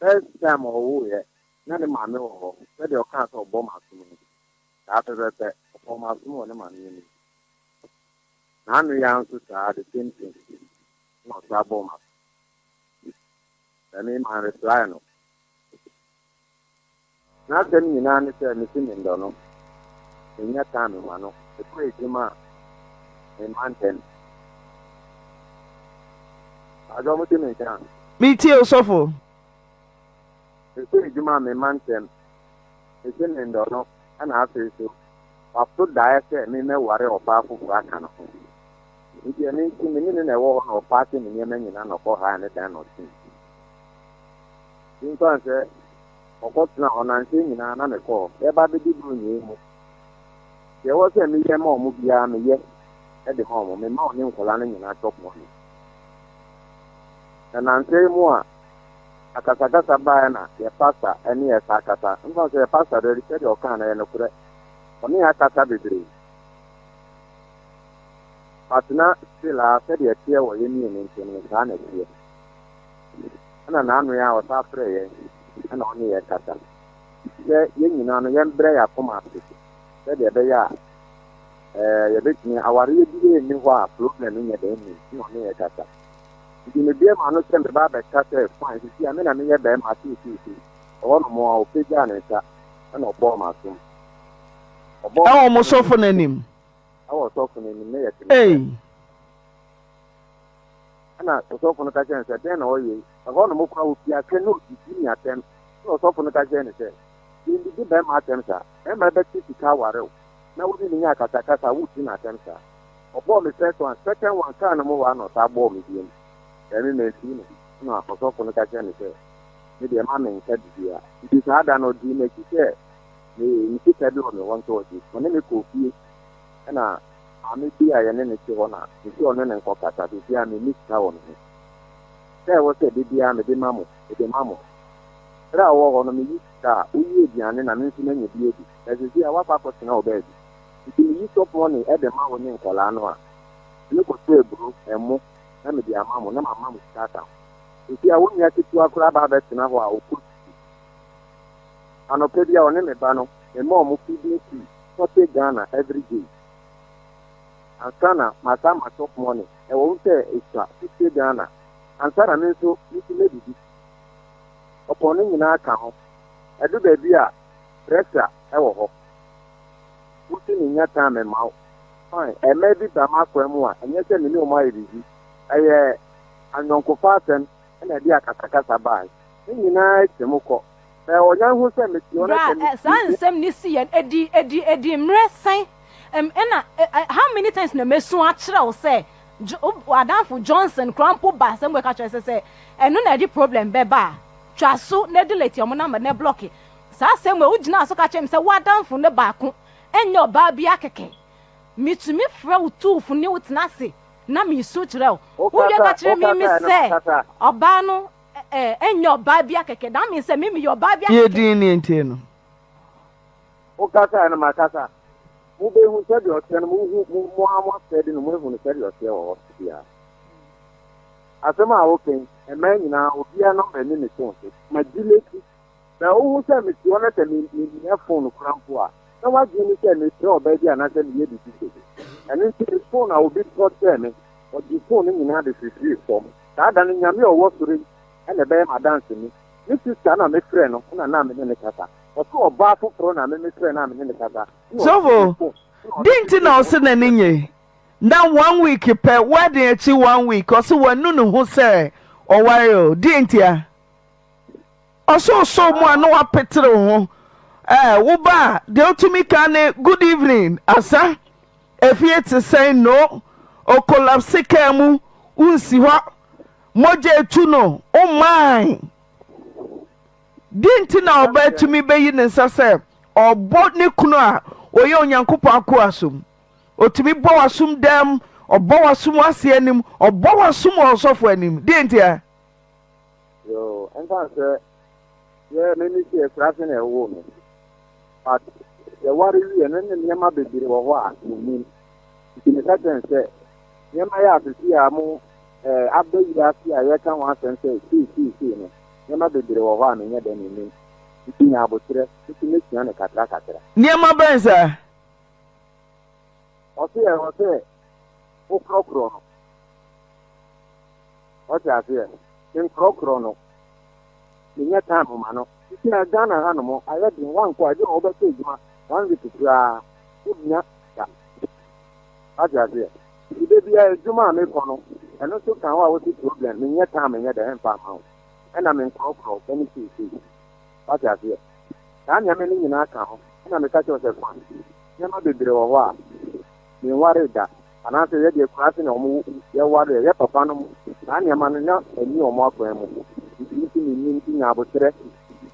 S6: First time ɔwoeɛ, na ne maame wɔ hɔ, sɛdeɛ ɔkaa sɛ ɔbɔ m'asom no, saa pɛpɛpɛ, ɔbɔɔ m'asom wɔ ne maame anim. N'ano yi ara nso saa, the same thing. Ɛna ɔsan bɔɔ m'aso. Na me man reply no. N'asɛm nyinaa ne sɛ mese mendɔ no, mennya time mma no, mekɔ adwuma a memma ntɛm. Mpakyɛw mote me nka?
S2: Metie wo sɔfo.
S6: Mekɔ adwuma a memma ntɛm, mese mendɔ no, ɛna afei so waso daeɛ sɛ memmɛware ɔbaa foforɔ aka ne ho. Nti ɛno nti me ne no na ɛwɔ hɔ na ɔpaake ne nneɛma nyinaa na ɔkɔ haa ne dan na ɔte mu. Nti mfa nsɛ Ɔkɔtenaa hɔ nnansa nyinaa na mekɔɔ hɔ. Yɛreba abɛdi Buronya yi mu. Deɛ ɛwɔ sɛ meyɛ ma wɔn biara, meyɛ de ma wɔn. Mema wɔne nkwadaa no nyinaa chop money. Na nnansa yi mu a akasakasa baeɛ na yɛ pastor ne yɛ san kasa. Mfa sɛ yɛ pastor deɛ sɛdeɛ ɔkaa no ɛyɛ nokorɛ. Ɔne yɛ akasa bebree. But na still a sɛdeɛ ɛteɛ wɔ yɛn mmienu ntam no saa na ɛteɛ. Ɛna n'ano yi ara ɔsan frɛɛ yɛn ɛna ɔne yɛn kasa sɛ yɛn nyinaa no yɛmbrɛ yɛn akoma ase sɛdeɛ ɛbɛyɛ a ɛɛ yɛbɛtumi awareɛ bi nni hɔ a problem nyɛ dɛn nnim ɛna ɔne yɛn kasa. Nti mebue m'ano sɛ meba abɛka sɛ fine sisi a me na meyɛ bɛrima seeseesei. Ɛhɔ nom a ɔpagyaa ne nsa ɛna ɔbɔɔ m'asom. Ɔbɔɔ
S2: Ɛwɔ mo
S6: m'asom no
S2: sɔfo no anim.
S6: ɛwɔ sɔfo no anim na yɛte ne
S2: Ei.
S6: sɛ. Ɛnna ɔsɔfo no ka kyerɛɛ no sɛ, Dɛn na ɔreyɛ yi? Ɛhɔ nom koraa ofii ase na odidi me atɛm. Ɛnna ɔsɔfo no ka kyerɛɛ no sɛ, Yennidi barima atɛm saa. Barima bɛte sika aware wo, na wo ne no nya akasakasa a, woredi no atɛm saa? Ɔbɔɔ me first one, second one, kaa no mu hɔ ara na ɔsan bɔɔ me bio. Dabi, mamfii no. Ɛnna ɔsɔfo no ka kyerɛɛ no sɛ, Me deɛ, mma mennka biribiara. Enti saa da no, odii m'akyi sɛ me me sika bi wɔ me hɔ nti ɔgye. Ɔne me kɔɔ fie, ɛnna Maame bi a yɛne no te hɔ na mese ɔne no nkɔkasa, seesei a menni sika wɔ me ho. Sika a ɛwɔ sɛ da biara mede ma mo, mede ma mo. Berɛ a wowɔ hɔ no, meyi sika a, woyi aduane na me nso manya bi adi. Na seesei a woakɔ akɔtena wɔ baabi. Nti meyi chop money de ma wo ne nkwadaa no a, metumi kɔtɔ aburo, ɛmo na mede ama mo na mama mo sika aka ho. Seesei a wo nua ketewa koraa aba abɛtena hɔ a ɔkɔ sukuu. Anɔpa biara ɔne me ba no, mema wɔn feeding fee, 40 Ghana every day. Ansa na masan ma chop money, ɛwɔ mu sɛ esua, 50 Ghana, ansa na me nso mesi mɛdidi. Ɔpɔn no nyinaa ka ho. Ɛdu baabi a, pressure wɔ hɔ. Wose mennya time mma wo. Fine, mmaa bi ba m'akwan mu a, ɛnyɛ sɛ me ne wɔn ayɛ biribi. Ɛyɛ ayɔnkofa asɛm na ɛde akasakasa bae. Ne nyinaa atwam kɔ. Sɛ ɔnya hu sɛ mete hɔ na
S8: Bra
S6: sɛ
S8: ɛ saa
S6: me.
S8: nsɛm no si yɛn edi edi edi mmerɛ sɛn ɛm ɛna ɛ ɛ how many times na mesu akyerɛ wo sɛ Jo w'adamfo Johnson koraa mpo ba asɛm wei ka kyerɛ sɛ sɛ ɛno na ɛde problem bɛba a twa so na delete ɔmo number na block saa asɛm wei wogyinaa so ka kyerɛ me sɛ w'adamfo no baako ɛnyɛ ɔbaa biara kɛkɛ metumi frɛ wo tuufo ne wo tena ase na mesu kyerɛ wo wowie ka
S6: Wokasa
S8: kyerɛ me me
S6: wokasa ɛno
S8: sɛ
S6: kasa.
S8: ɔbaa no Ɛ ɛnyɛ ɔbaa bia kɛkɛ that means sɛ me meyɛ ɔbaa bia
S2: Yɛ
S8: kɛkɛ.
S2: din ne ntie no.
S6: Wokasa ɛno makasa. Mobɛhu sɛdeɛ ɔteɛ no mohu mo mo ara mo asɛde no moahu no sɛdeɛ ɔteɛ wɔ hɔ biara. Asɛm a woka yi mmaa nyinaa obiara nɔmba nni ne phone so. Ma delete na wohu sɛ mete hɔ na sɛ me memia phone koraa mpo a na w'adwene ne sɛ mefrɛ ɔbaa bi anaasɛ meyɛ biribi sei. Ɛno nti me phone a obi tɔ kyɛɛ me ɔgye phone no nyinaa de hwehwee fam. Saa da no, Nyame a ɔwɔ soro yi na ɛbɛyɛ m'adanseni. Me sista na mefrɛ no na na me ne no kasa. Ɔse ɔbaa foforɔ na me mefrɛ no a me ne no kasa. Ɛna ɔgye me
S2: Sɔfo,
S6: phone ɛna ɔde
S2: den nti
S6: hwehwee
S2: na
S6: fam
S2: ɔse
S6: ɛna
S2: n'ani
S6: ɔfrɛ me.
S2: nye? Na one week pɛ, wedding akyi one week, ɔse wanu ne ho sɛ ɔware o, deɛ ntia? Ɔse ɔsɔɔ mu a na wapetere wo ho. Eh, wo ba a, deɛ wotumi ka ne good evening, asa, efie te sɛn, no, okolapse kaa mu, wonsi hɔ, mogya etu no, wommae. Deɛ nti na ɔbaa tumi bɛyi ne nsa sɛ ɔbɔ ne kunu a ɔyɛ Onyankopɔn akoa som? Ɔtumi bɔ w'asom dam, ɔbɔ w'asom w'ase anim, ɔbɔ w'asom wɔ ɔsɔfo anim. Deɛ ntia?
S6: Yoo, ɛmfa sɛ yɛ me me si akuraase na ɛwoo me but yɛware wie no ne nneɛma bebree wɔ hɔ a mennim nti meka kyerɛ no sɛ nneɛma yɛ asese a mo eh, aba wiase a yɛka ho asɛm sɛ sei sei sei no nneɛma bebree wɔ hɔ a menyɛ dɛ mennim nti nya aboterɛ nti mɛsua no kakra kakra.
S2: Nneɛma bɛn saa?
S6: Ɔse ɛwɔ sɛ wokorɔkorɔ no. Ɔte aseɛ? Menkorɔkorɔ no. Menyɛ time ma no. Sisi a Ghana ha nom ayɛ den wankɔ a ebi wɔ hɔ wobɛkɔ adwuma one week koraa wonnya sika. Wate aseɛ? Nti da biara adwuma a mekɔ no ɛno nso ka ho a wote problem menyɛ time nyɛ dɛ ɛmfa mma wo. Ɛna menkorɔkorɔ wo ɛne seesei. Wate aseɛ? Saa nneɛma no nyinaa ka ho. Ɛna meka kyerɛ wo sɛ fa nneɛma bebree wɔ hɔ a menwaree da anaasɛ yɛ deɛ akuraase na wɔn yɛwareɛ yɛ papa nom saa nneɛma no na ɛnni wɔn akwan mu nti nti mennim nti nya aboterɛ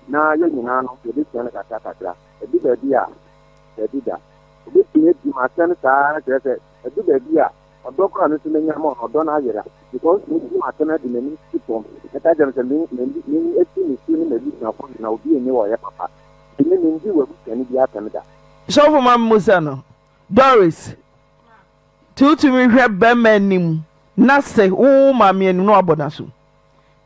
S6: na yɛ nyinaa no yɛbɛsua no kakra kakra ɛdu baabi a baabi da obɛtumi adi m'asɛm saa kyerɛ sɛ ɛdu baabi a ɔdɔ koraa no nso menya ma ɔno ɔdɔ no ayera because medi m'asɛm adi m'anim si fam mɛka kyerɛ m sɛ me me me esi me su ne m'abusuafoɔ nyinaa obi nni hɔ ɔyɛ papa nti me mendi w'abusuani bi asɛm da.
S2: Sɔfo ma mmusa no Doris, nti wotumi hwɛ bɛrima anim na se wo wo maame anim na wabɔ n'asom?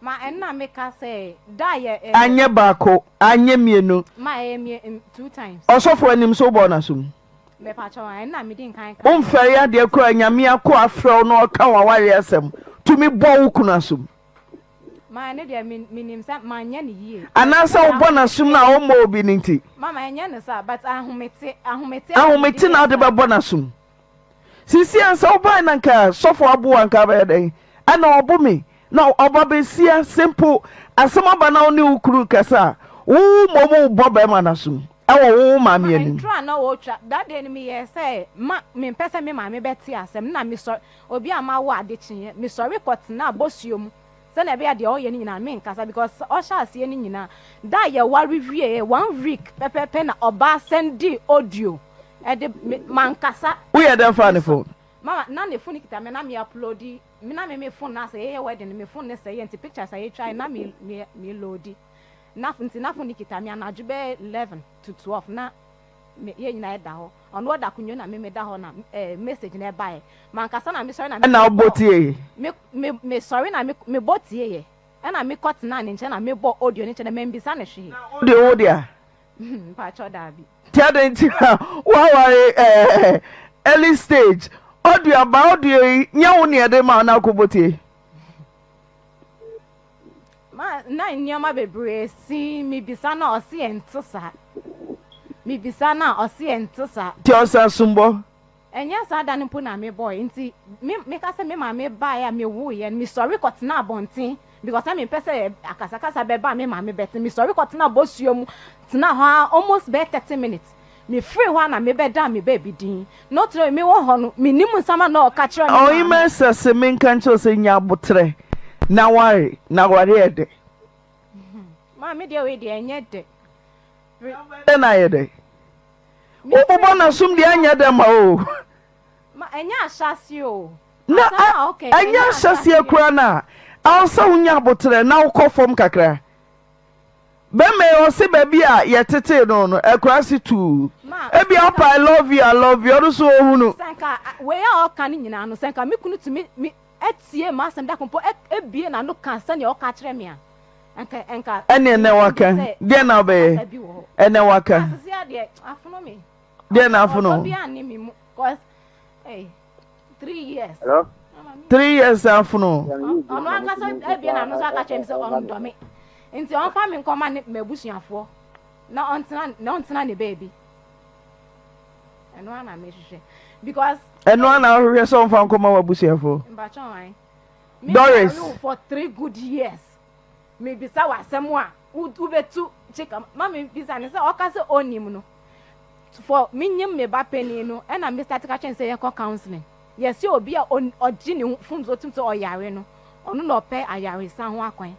S8: Ma ɛno na meka sɛ da yɛ ɛ.
S2: Anyɛ baako, anyɛ mmienu.
S8: Ma ɛyɛ mmiɛ mm two times.
S2: Ɔsɔfo anim so wobɔɔ n'asom?
S8: Mepakyɛw a, ɛno na medi nkan ka.
S2: Womfɛre adeɛ koraa Nyame akoa afrɛ wo na ɔka w'awareɛ asɛm tumi bɔ wo kunu asom?
S8: Ma ɛno deɛ me menim sɛ manyɛ no yie.
S2: Anaasɛ wobɔ n'asom no a ɔmmɔ obi no nti?
S8: Mama ɛnyɛ no saa but ahomete ahomete a mede
S2: Ahomete
S8: yɛ
S2: na wode
S8: saa.
S2: bɛbɔ n'asom. Sisi a sɛ wobae na nka sɔfo abo wo a nka wobɛyɛ dɛn? Ɛna ɔbo me na ɔba bɛsia simple asɛm aba na wo ne wo kunu rekasa a wo mmom wobɔ bɛrima no asom ɛwɔ wo wo maame
S8: Ma
S2: anim.
S8: ntoro a na ɔretwa that day no meyɛɛ sɛ ma mempɛ sɛ me maame bɛte asɛm na mesɔre Obi a mawo ade kyeeɛ, mesɔre kɔtenaa bosuo mu sɛdeɛ ɛbɛyɛ a deɛ ɔyɛ no nyinaa menkasa because ɔhyɛ aseɛ no nyinaa da a yɛware wieɛ one week pɛpɛpɛ na ɔbaa sɛndee audio ɛde me mankasa.
S2: Woyɛ dɛn faa ne phone?
S8: Mama na ne phone kita me na me uploadi me na me me phone na sɛ yɛyɛ wedding no me phone ne sɛeɛ nti pictures a yɛtwaeɛ na me me me loadi na nti na phone no kita me anadwo bɛyɛ 11 to 12 na me yɛn nyinaa yɛda hɔ ɔno ɔda akonnwa na me meda hɔ na eh, message na ɛbaeɛ mankasa na mesɔre na
S2: Ɛna wobɔ
S8: mekɔ
S2: tie?
S8: me me mesɔre na me mebɔ tieɛ ɛna mekɔ tenaa ne nkyɛn na mebɔ audio ne nkyɛn na mambisa no hwee.
S2: Audio wo dea?
S8: Mpakyɛw daabi.
S2: Nti adɛn nti na woaware eh, early stage audio aba audio yi nyɛ wo nea ɛde ma wo na akɔbɔ tie?
S8: Ma na nneɛma bebree si mebisa no a ɔse ɛnte saa. Mebisa no a ɔse ɛnte saa.
S2: Nti ɔsa sumbɔ?
S8: Ɛnyɛ saa da no mpo na mebɔe nti me meka sɛ me maame baeɛ a mewoeɛ no mesɔre kɔtenaa abɔnten because na mempɛ sɛ akasakasa bɛba a me maame bɛte mesɔre kɔtenaa bosuo mu tenaa hɔ ara almost bɛyɛ 30 minutes Mefiri hɔ a na mebɛda me baabi dinn. Not knowing mewɔ hɔ no, mennim nsɛm a na ɔka kyerɛ me maame.
S2: Ɔhemmaa se menka nkyerɛ wo sɛ nya aboterɛ na ware, na aware yɛ dɛ.
S8: Maame deɛ wei deɛ ɛnyɛ dɛ.
S2: Dɛn na ayɛ dɛ? Wobobɔ n'asom deɛ anyɛ dɛ ma o.
S8: Ma ɛnyɛ ahyɛaseɛ o.
S2: Na
S8: Asɛm a ɔka yi,
S2: ɛnyɛ
S8: ɛnyɛ
S2: ahyɛaseɛ
S8: ahyɛaseɛ.
S2: koraa no a, ɛwɔ sɛ wonya aboterɛ na wokɔ fam kakra. Bɛma yi ɔse baabi a yɛtetee no no akuraase tuu.
S8: Ma,
S2: Ebia
S8: sɛ
S2: ɔpa
S8: nka.
S2: I love you I love you ɔno nso ɔhunu.
S8: Sɛ nka wei a ɔka no nyinaa no sɛ nka me kunu tumi me tie m'asɛm da ko mpo bue n'ano ka sɛnea ɔka kyerɛ me a nka nka
S2: Ɛne ɛnɛ
S8: me
S2: waka
S8: hu sɛ
S2: deɛ na wobɛyɛ
S8: akasakasa bi wɔ hɔ.
S2: ɛnɛ waka
S8: Na sisi adeɛ afono me.
S2: deɛ na afono
S8: Ɔdɔ bi anne me mu cause hey, years.
S6: Hello?
S2: Three years afono.
S8: Ɔno ankasa ebien na ano nso aka kyerɛ me sɛ ɔndɔ me. Nti ɔmfa me nkɔma ne m'abusuafoɔ na ɔntena na ɔntena ne baabi. Ɛno ara na mehwehwɛ because.
S2: Ɛno ara na wohwehwɛ sɛ ɔmfa nkɔma w'abusuafoɔ.
S8: Mpakyɛ wan.
S2: Doris.
S8: For three good years. Mebisa w'asɛm a wobɛtu kyeka ma mebisa ne sɛ ɔka sɛ ɔnim no. For menyim me ba panin no ɛna me start ka kyerɛ no sɛ yɛnkɔ counseling. Yɛse obi a ɔgye ne ho fom so otum sɛ ɔyare no, ɔno na ɔpɛ ayaresa ho akwan.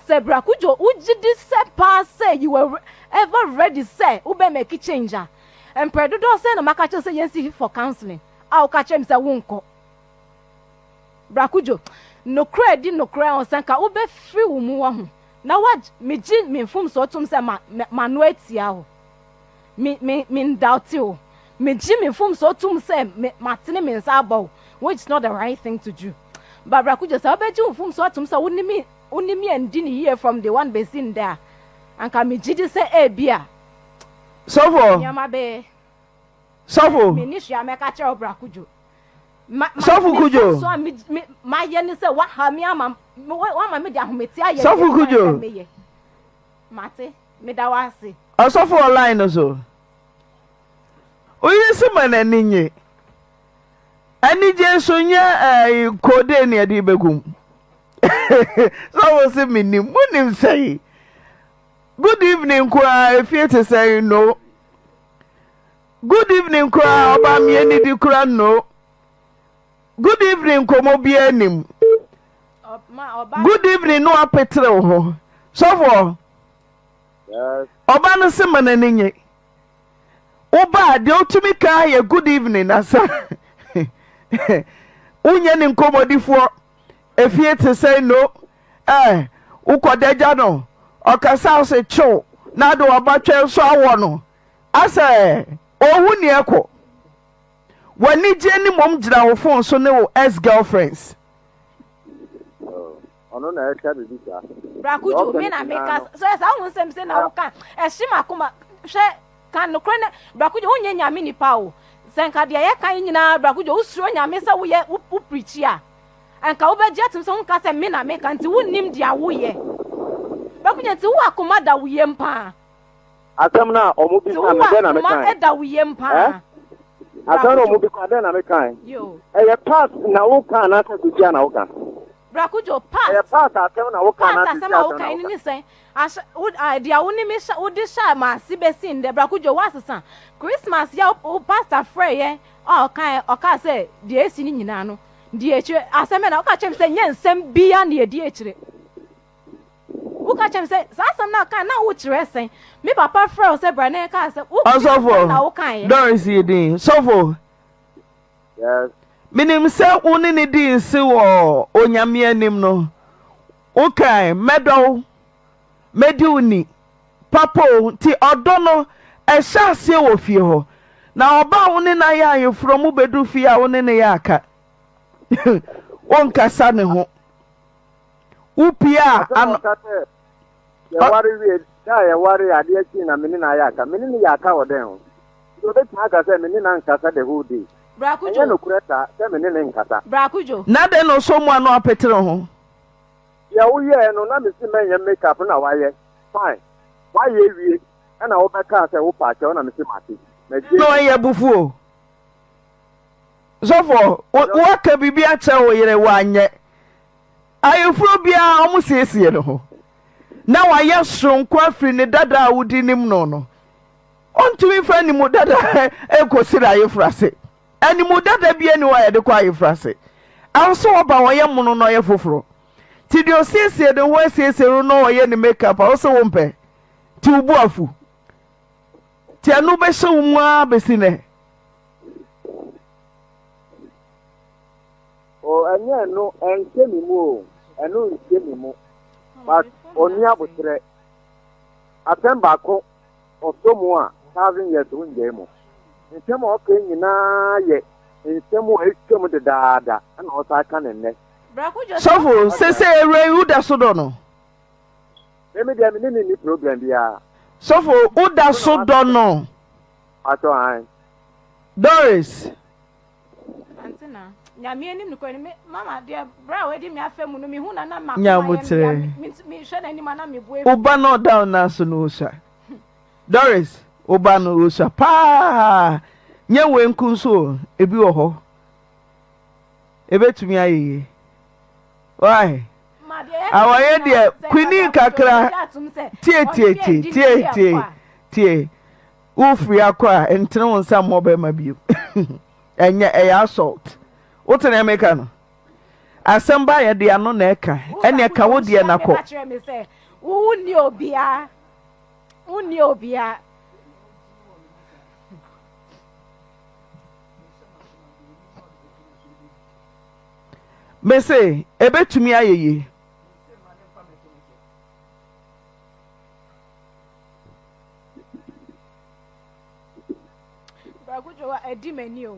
S8: Sɛ Brakudwo wogye di sɛ paa sɛ you were ever ready sɛ wobɛ make change a, mprɛ dodoɔ sɛn na maka kyerɛ wo sɛ yɛnsi for counseling a woka kyerɛ me sɛ wonkɔ? Brakudwo, nokorɛ di nokorɛ ho sɛ nka wobɛfiri wo mu wɔ ho na wa megye me mfomsoɔ tom sɛ ma m'ano atia wo. Me me me ndoubte wo. Megye me mfomsoɔ tom sɛ me matene me nsa abɔ wo which is not the right thing to do. Barbara Kudjo sɛ wobɛgye wo mfomsoɔ atom sɛ wo ne me wo ne me andi ne yie from day one bɛsi ndɛ a anka megye di sɛ ebia
S2: Sɔfo.
S8: nneɛma bɛyɛ.
S2: Sɔfo.
S8: Menni hwee a mɛka kyerɛ wo Bra Kudjo.
S2: Sɔfo Kudjo. Sɔfo Kudjo. Ɔsɔfo wɔ line no so. Wo yere se ma n'ani nye. Anigye nso nyɛ ɛɛ koode ne ɛde bɛgu mu. Sɔfo se menim. Monim sɛn? Good evening koraa efie te sɛn no. Good evening koraa ɔba mmea nidi koraa no. Good evening nkɔmɔ biara nim. Good evening no apetere wo ho. Sɔfoɔ. Ɔba no se ma n'ani nye. Woba a deɛ wotumi ka yɛ good evening asa. Wonyɛ ne nkɔmmɔdifoɔ. Efie te sɛn no eh wokɔda gya no ɔkasa wo se kyew na ade w'abatwɛ nso awɔ no asɛ ɔhu nea ɛkɔ. W'anigyeɛ ne mmom gyina wo phone so ne wo ex girlfriends.
S6: Ɔno na ɛka biribi saa.
S10: Bra Kojo, me na meka sɛ saa wo nsɛm sɛ na woka ɛhye m'akoma hwɛ ka nokorɛ na Bra Kojo wonyɛ nyame nipa o sɛ nka deɛ yɛka yi nyinaa Bra Kojo wosuro nyame sɛ woyɛ wo preachi a nka wobɛgye atom sɛ wonka sɛ me na meka nti wonnim deɛ woyɛ Bra Kojo nti wo akoma da wo yam paa.
S6: Asɛm no a wɔn bisa no dɛn na mekae?
S10: Ɛda wo yam paa.
S6: Asɛm no a wɔn bisa dɛn na mekae? Ɛyɛ past na woka anaasɛ sisi a na woka?
S10: Brakodwo, past.
S6: Ɛyɛ past asɛm na woka anaasɛ
S10: sisi asɛm na woka? Past asɛm a woka yi ne sɛn? Ahyɛ wo deɛ wo ne me hyɛ wode hyɛ m'ase bɛsi ndɛ Brakodwo woasesa. Christmas yɛ wo pastor frɛ yɛ a ɔka ɔkaa sɛ deɛ esi ne nyinaa no di akyire asɛm bɛn na woka kyerɛ me sɛ nyɛ nsɛm bia na yɛdi akyire. Woka kyerɛ me sɛ saa asɛm no a wokae na wokyerɛ sɛn? Me papa frɛ wo sɛ bra na yɛkaa sɛ wo
S2: Ɔsɔfo,
S10: na wokaeɛ.
S2: Doris yi din. Sɔfo,
S6: Yes.
S2: menim sɛ wo ne no dii nse wɔ Onyame anim no, wokae, mɛdɔ wo, mɛdi wo ni, papa o, nti ɔdɔ no ɛhyɛ aseɛ wɔ fie hɔ. Na ɔba a wo ne no ayɛ ayeforɔ mobɛdu fie a wo ne no yɛ aka. Wonkasa ne ho. Wopue a,
S6: Asɛm a
S2: ano.
S6: ɔka sɛ yɛware wie da a yɛware adeɛ kyee na me ne no ayɛ aka. Me ne no yɛ aka wɔ dɛn ho? Nti obetumi aka sɛ me ne no ankasa the whole day.
S10: Bra
S6: Ɛnyɛ
S10: Kudjo.
S6: nokorɛ saa sɛ me ne no nkasa.
S10: Bra Kudjo.
S2: Na dɛn na ɔsɔ mu a na wapetere ho?
S6: Deɛ woyɛɛ no na mese mɛnyɛ make up na wayɛ fine. Wayɛ awie ɛna wobɛkaa sɛ wopɛ akyɛw na mese mate. Magye
S2: Na ɔyɛ abufuo. Sɔfoɔ, woaka biribi akyerɛ wo yere, wanyɛ. Ayeforɔ biara wɔn siesie ne ho na wayɛ soronko afiri ne dada a wodi nim no no. Ɔntumi mfa animu dada nkɔsi n'ayeforɔ ase. Animu dada bi ani hɔ a yɛde kɔ ayeforɔ ase. Ɛwɔ sɛ ɔba ɔyɛ mono na ɔyɛ foforɔ. Nti deɛ ɔsiesie ne ho asiesie no na ɔyɛ ne makeup a wo sɛ wompɛ nti wo bo afu. Nti ɛno bɛhyɛ wo mu ara bɛsi nnɛ.
S6: Oh ɛnyɛ ɛno ɛnhyɛ me mu o ɛno nhyɛ me mu but ɔnni aboterɛ asɛm baako ɔsɔ mu a thousand years wongyae mu nsɛm a ɔka nyinaa yɛ nsɛm a atwam dedaada ɛna ɔsan ka ne nnɛ.
S2: Sɔfo sese awura yi woda so dɔ no?
S6: Meme deɛ me ne ne nni problem biara.
S2: Sɔfo woda so dɔ no?
S6: Atɔ an.
S2: Doris.
S10: Ante na nyame anim nokorɛ no me mama deɛ berɛ a wadi me afa mu no mehu na na makoma
S2: Nya
S10: yɛ me ya
S2: aboterɛ.
S10: me mehwɛ n'anim a na me bo afu.
S2: Wo ba no ɔda wo nan so no osua. Doris, wo ba no osua paa. Nyɛ wei nko nso o, ebi wɔ hɔ. Ebetumi ayɛ yie. Why?
S10: Ma deɛ ɛyɛ me
S2: Awɔyɛ
S10: nyinaa
S2: deɛ
S10: sɛ nka
S2: quinine
S10: Bra Kojo
S2: kakra.
S10: bɛgye atom sɛ
S2: Tie
S10: ɔne
S2: tie
S10: me
S2: tie
S10: andi ne
S2: tie
S10: yie
S2: tie
S10: akɔ a.
S2: tie. Wofiri akɔ a, ntene wo nsa mmɔ bɛrima bio. Ɛnyɛ, ɛyɛ assault. Wote nea meka no? Asɛm ba yɛde ano na ɛka.
S10: Wo
S2: Ɛnneɛ ka
S10: Bra
S2: wo
S10: Kojo
S2: deɛ
S10: wohyia
S2: na
S10: me
S2: kɔ.
S10: ka kyerɛ me sɛ wo wonni obiara wonni obiara.
S2: Mese, ɛbɛtumi ayɛ yie.
S10: Bra Kojo a ɛdi m'ani o.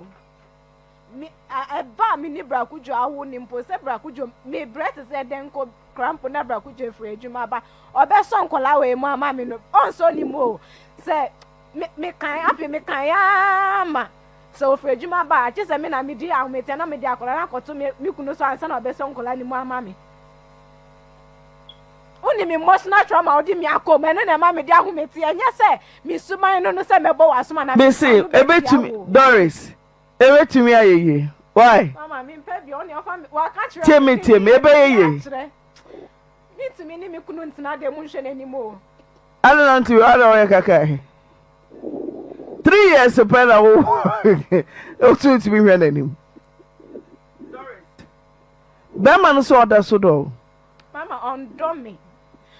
S10: Me a ɛba a me ne Bra Kojo awo ne mpo sɛ Bra Kojo mebrɛ te sɛ dɛn nko kora mpo na Bra Kojo afiri adwuma aba ɔbɛsɔ nkɔlaa wei mu ama me no ɔnsɔ ne mu o sɛ me mekan afei mekan aa ma. Sɛ ɔfiri adwuma ba a, gye sɛ me na medi ahometeɛ na mede akwadaa no akɔto me me kunu so ansa na ɔbɛsɔ nkwadaa no mu ama me. Wonim emotional trauma a wode me akɔ mu, ɛno na ɛma mede ahometeɛ. Ɛnyɛ sɛ me suban no no sɛ mɛbɔ w'asom anaa
S2: Mese,
S10: mede m'ano bɛtia
S2: ɛbɛtumi,
S10: wo.
S2: Doris, ɛbɛtumi ayɛ yie. Why?
S10: Mama, mempɛ bio, ɔne ɔfa me, waka kyerɛ
S2: Tie me, tie me, ɛbɛyɛ yie.
S10: akyerɛ. Mentumi ne me kunu ntena dan mu nhwɛ n'anim o.
S2: Adɛn na ntumi, adɛn woyɛ kaka he? 3 years pɛ na wo wotu ntumi hwɛ n'anim. Bɛrima no sɛ ɔda so dɔ wo.
S10: Mama ɔndɔ me.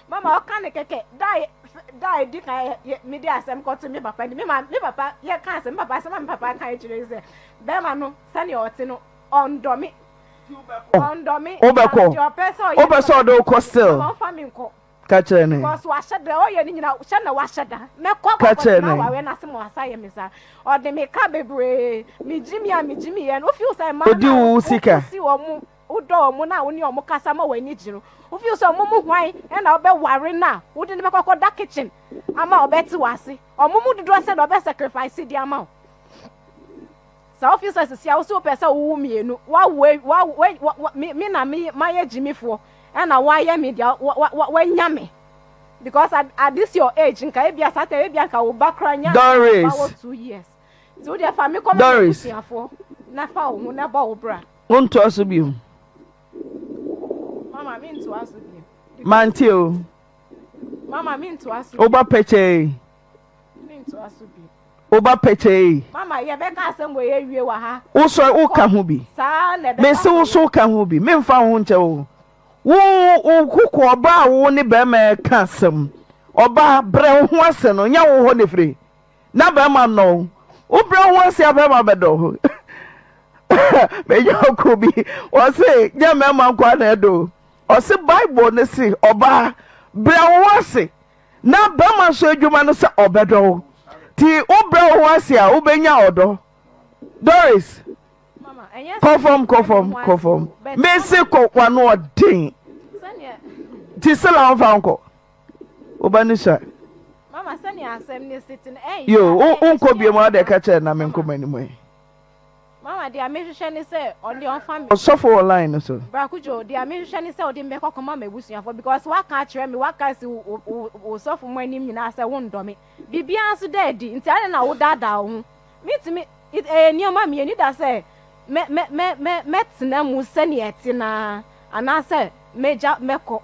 S10: Mama ɔka ne kɛkɛ da da edi kan yɛ me de asɛm kɔto me papa ni me ma me papa yɛ ka asɛm me papa asɛm a me papa ka akyire sɛ bɛrima no sɛnea ɔte no ɔndɔ me. Ɔndɔ me.
S2: Wobɛkɔ.
S10: Deɛ ɔpɛ sɛ ɔyɛ.
S2: Wopɛ sɛ ɔde wo kɔ still.
S10: Mama ɔmfa me nkɔ.
S2: Ka kyerɛ no.
S10: Because wahyɛ da ɔyɛ ne nyina hyɛ na wahyɛ da. Mɛkɔ
S2: Ka kyerɛ
S10: akɔtena
S2: no.
S10: awareɛ no ase ma wasa yɛ me saa. Ɔde me ka bebree. Me gyimi a me gyimi yɛ no. Wo feel sɛ mmaa
S2: Odi
S10: no a
S2: wo
S10: wo
S2: sika.
S10: wosi wɔn wodɔ wɔn na wo ne wɔn kasa ma wɔn ani gye no. Wo feel sɛ wɔn mu hwan na wobɛware no a wode no bɛkɔ akɔda kitchen ama ɔbɛte w'ase. Wɔn mu dodoɔ sɛ na ɔbɛ sacrifice de ama wo. Sɛ wo feel sɛ sisi a wo so wopɛ sɛ wowo mmienu, wawo wa wa me me na me mayɛ gyimifoɔ ɛna woayɛ me deɛ wa wa wanya me because at, at this your age nka ebia saa time ebia nka wo ba kora nya ba
S2: Doris.
S10: wɔ 2 years nti wo deɛ fa me kɔma
S2: Doris.
S10: m'abusuafoɔ na fa wo ho na bɔ wo bra.
S2: Wontoa so bio.
S10: Mama mentoa so bio.
S2: Mante o.
S10: Mama mentoa so
S2: Woba
S10: bio.
S2: pɛkyɛe.
S10: Mentoa so bio.
S2: Woba pɛkyɛe.
S10: Mama yɛbɛka asɛm wɔ yɛwie wɔ ha.
S2: Wosɔ woka ho bi.
S10: Saa na ɛbɛka
S2: Mese wo so woka ho bi. Memfa wo ho nkyɛ wo. Wo wo koko ɔbaa a wo ne bɛrima ɛka asɛm. Ɔbaa brɛ wo ho ase no nyɛ wo hɔ na efiri. Na bɛrima nnɔ wo. Wo brɛ wo ho ase a bɛrima bɛdɔ wo. Menya ɔko bi. Ɔse nyɛ mmarima nko ara na ɛdɔ o. Ɔse Bible no se ɔbaa brɛ wo ho ase na bɛrima nso adwuma no sɛ ɔbɛdɔ wo. Nti wobrɛ wo ho ase a wobɛnya ɔdɔ. Doris, kɔ fam kɔ fam kɔ fam. Mese kɔ w'ano ɔden. Nti sela womfa wo nkɔ. Wo ba no sua. Yo, wonkɔ biom a wode ka kyerɛ na menkɔ m'anim ɛ.
S10: Mama deɛ mehwehwɛ ne sɛ ɔde ɔmfa me.
S2: Ɔsɔfo wɔ line no so.
S10: Bra Kojo deɛ mehwehwɛ ne sɛ ɔde me bɛkɔ akɔma m'abusuafoɔ because waka akyerɛ me waka asi wo wo wo sɔfo mo anim nyinaa sɛ wondɔ me. Biribiara nso da adi nti adɛn na wodaadaa wo ho? Mentumi ɛyɛ nneɛma mmienu da sɛ mɛ mɛ mɛ mɛ mɛtena mu sɛnea ɛte no ara anaasɛ mɛgya mɛkɔ.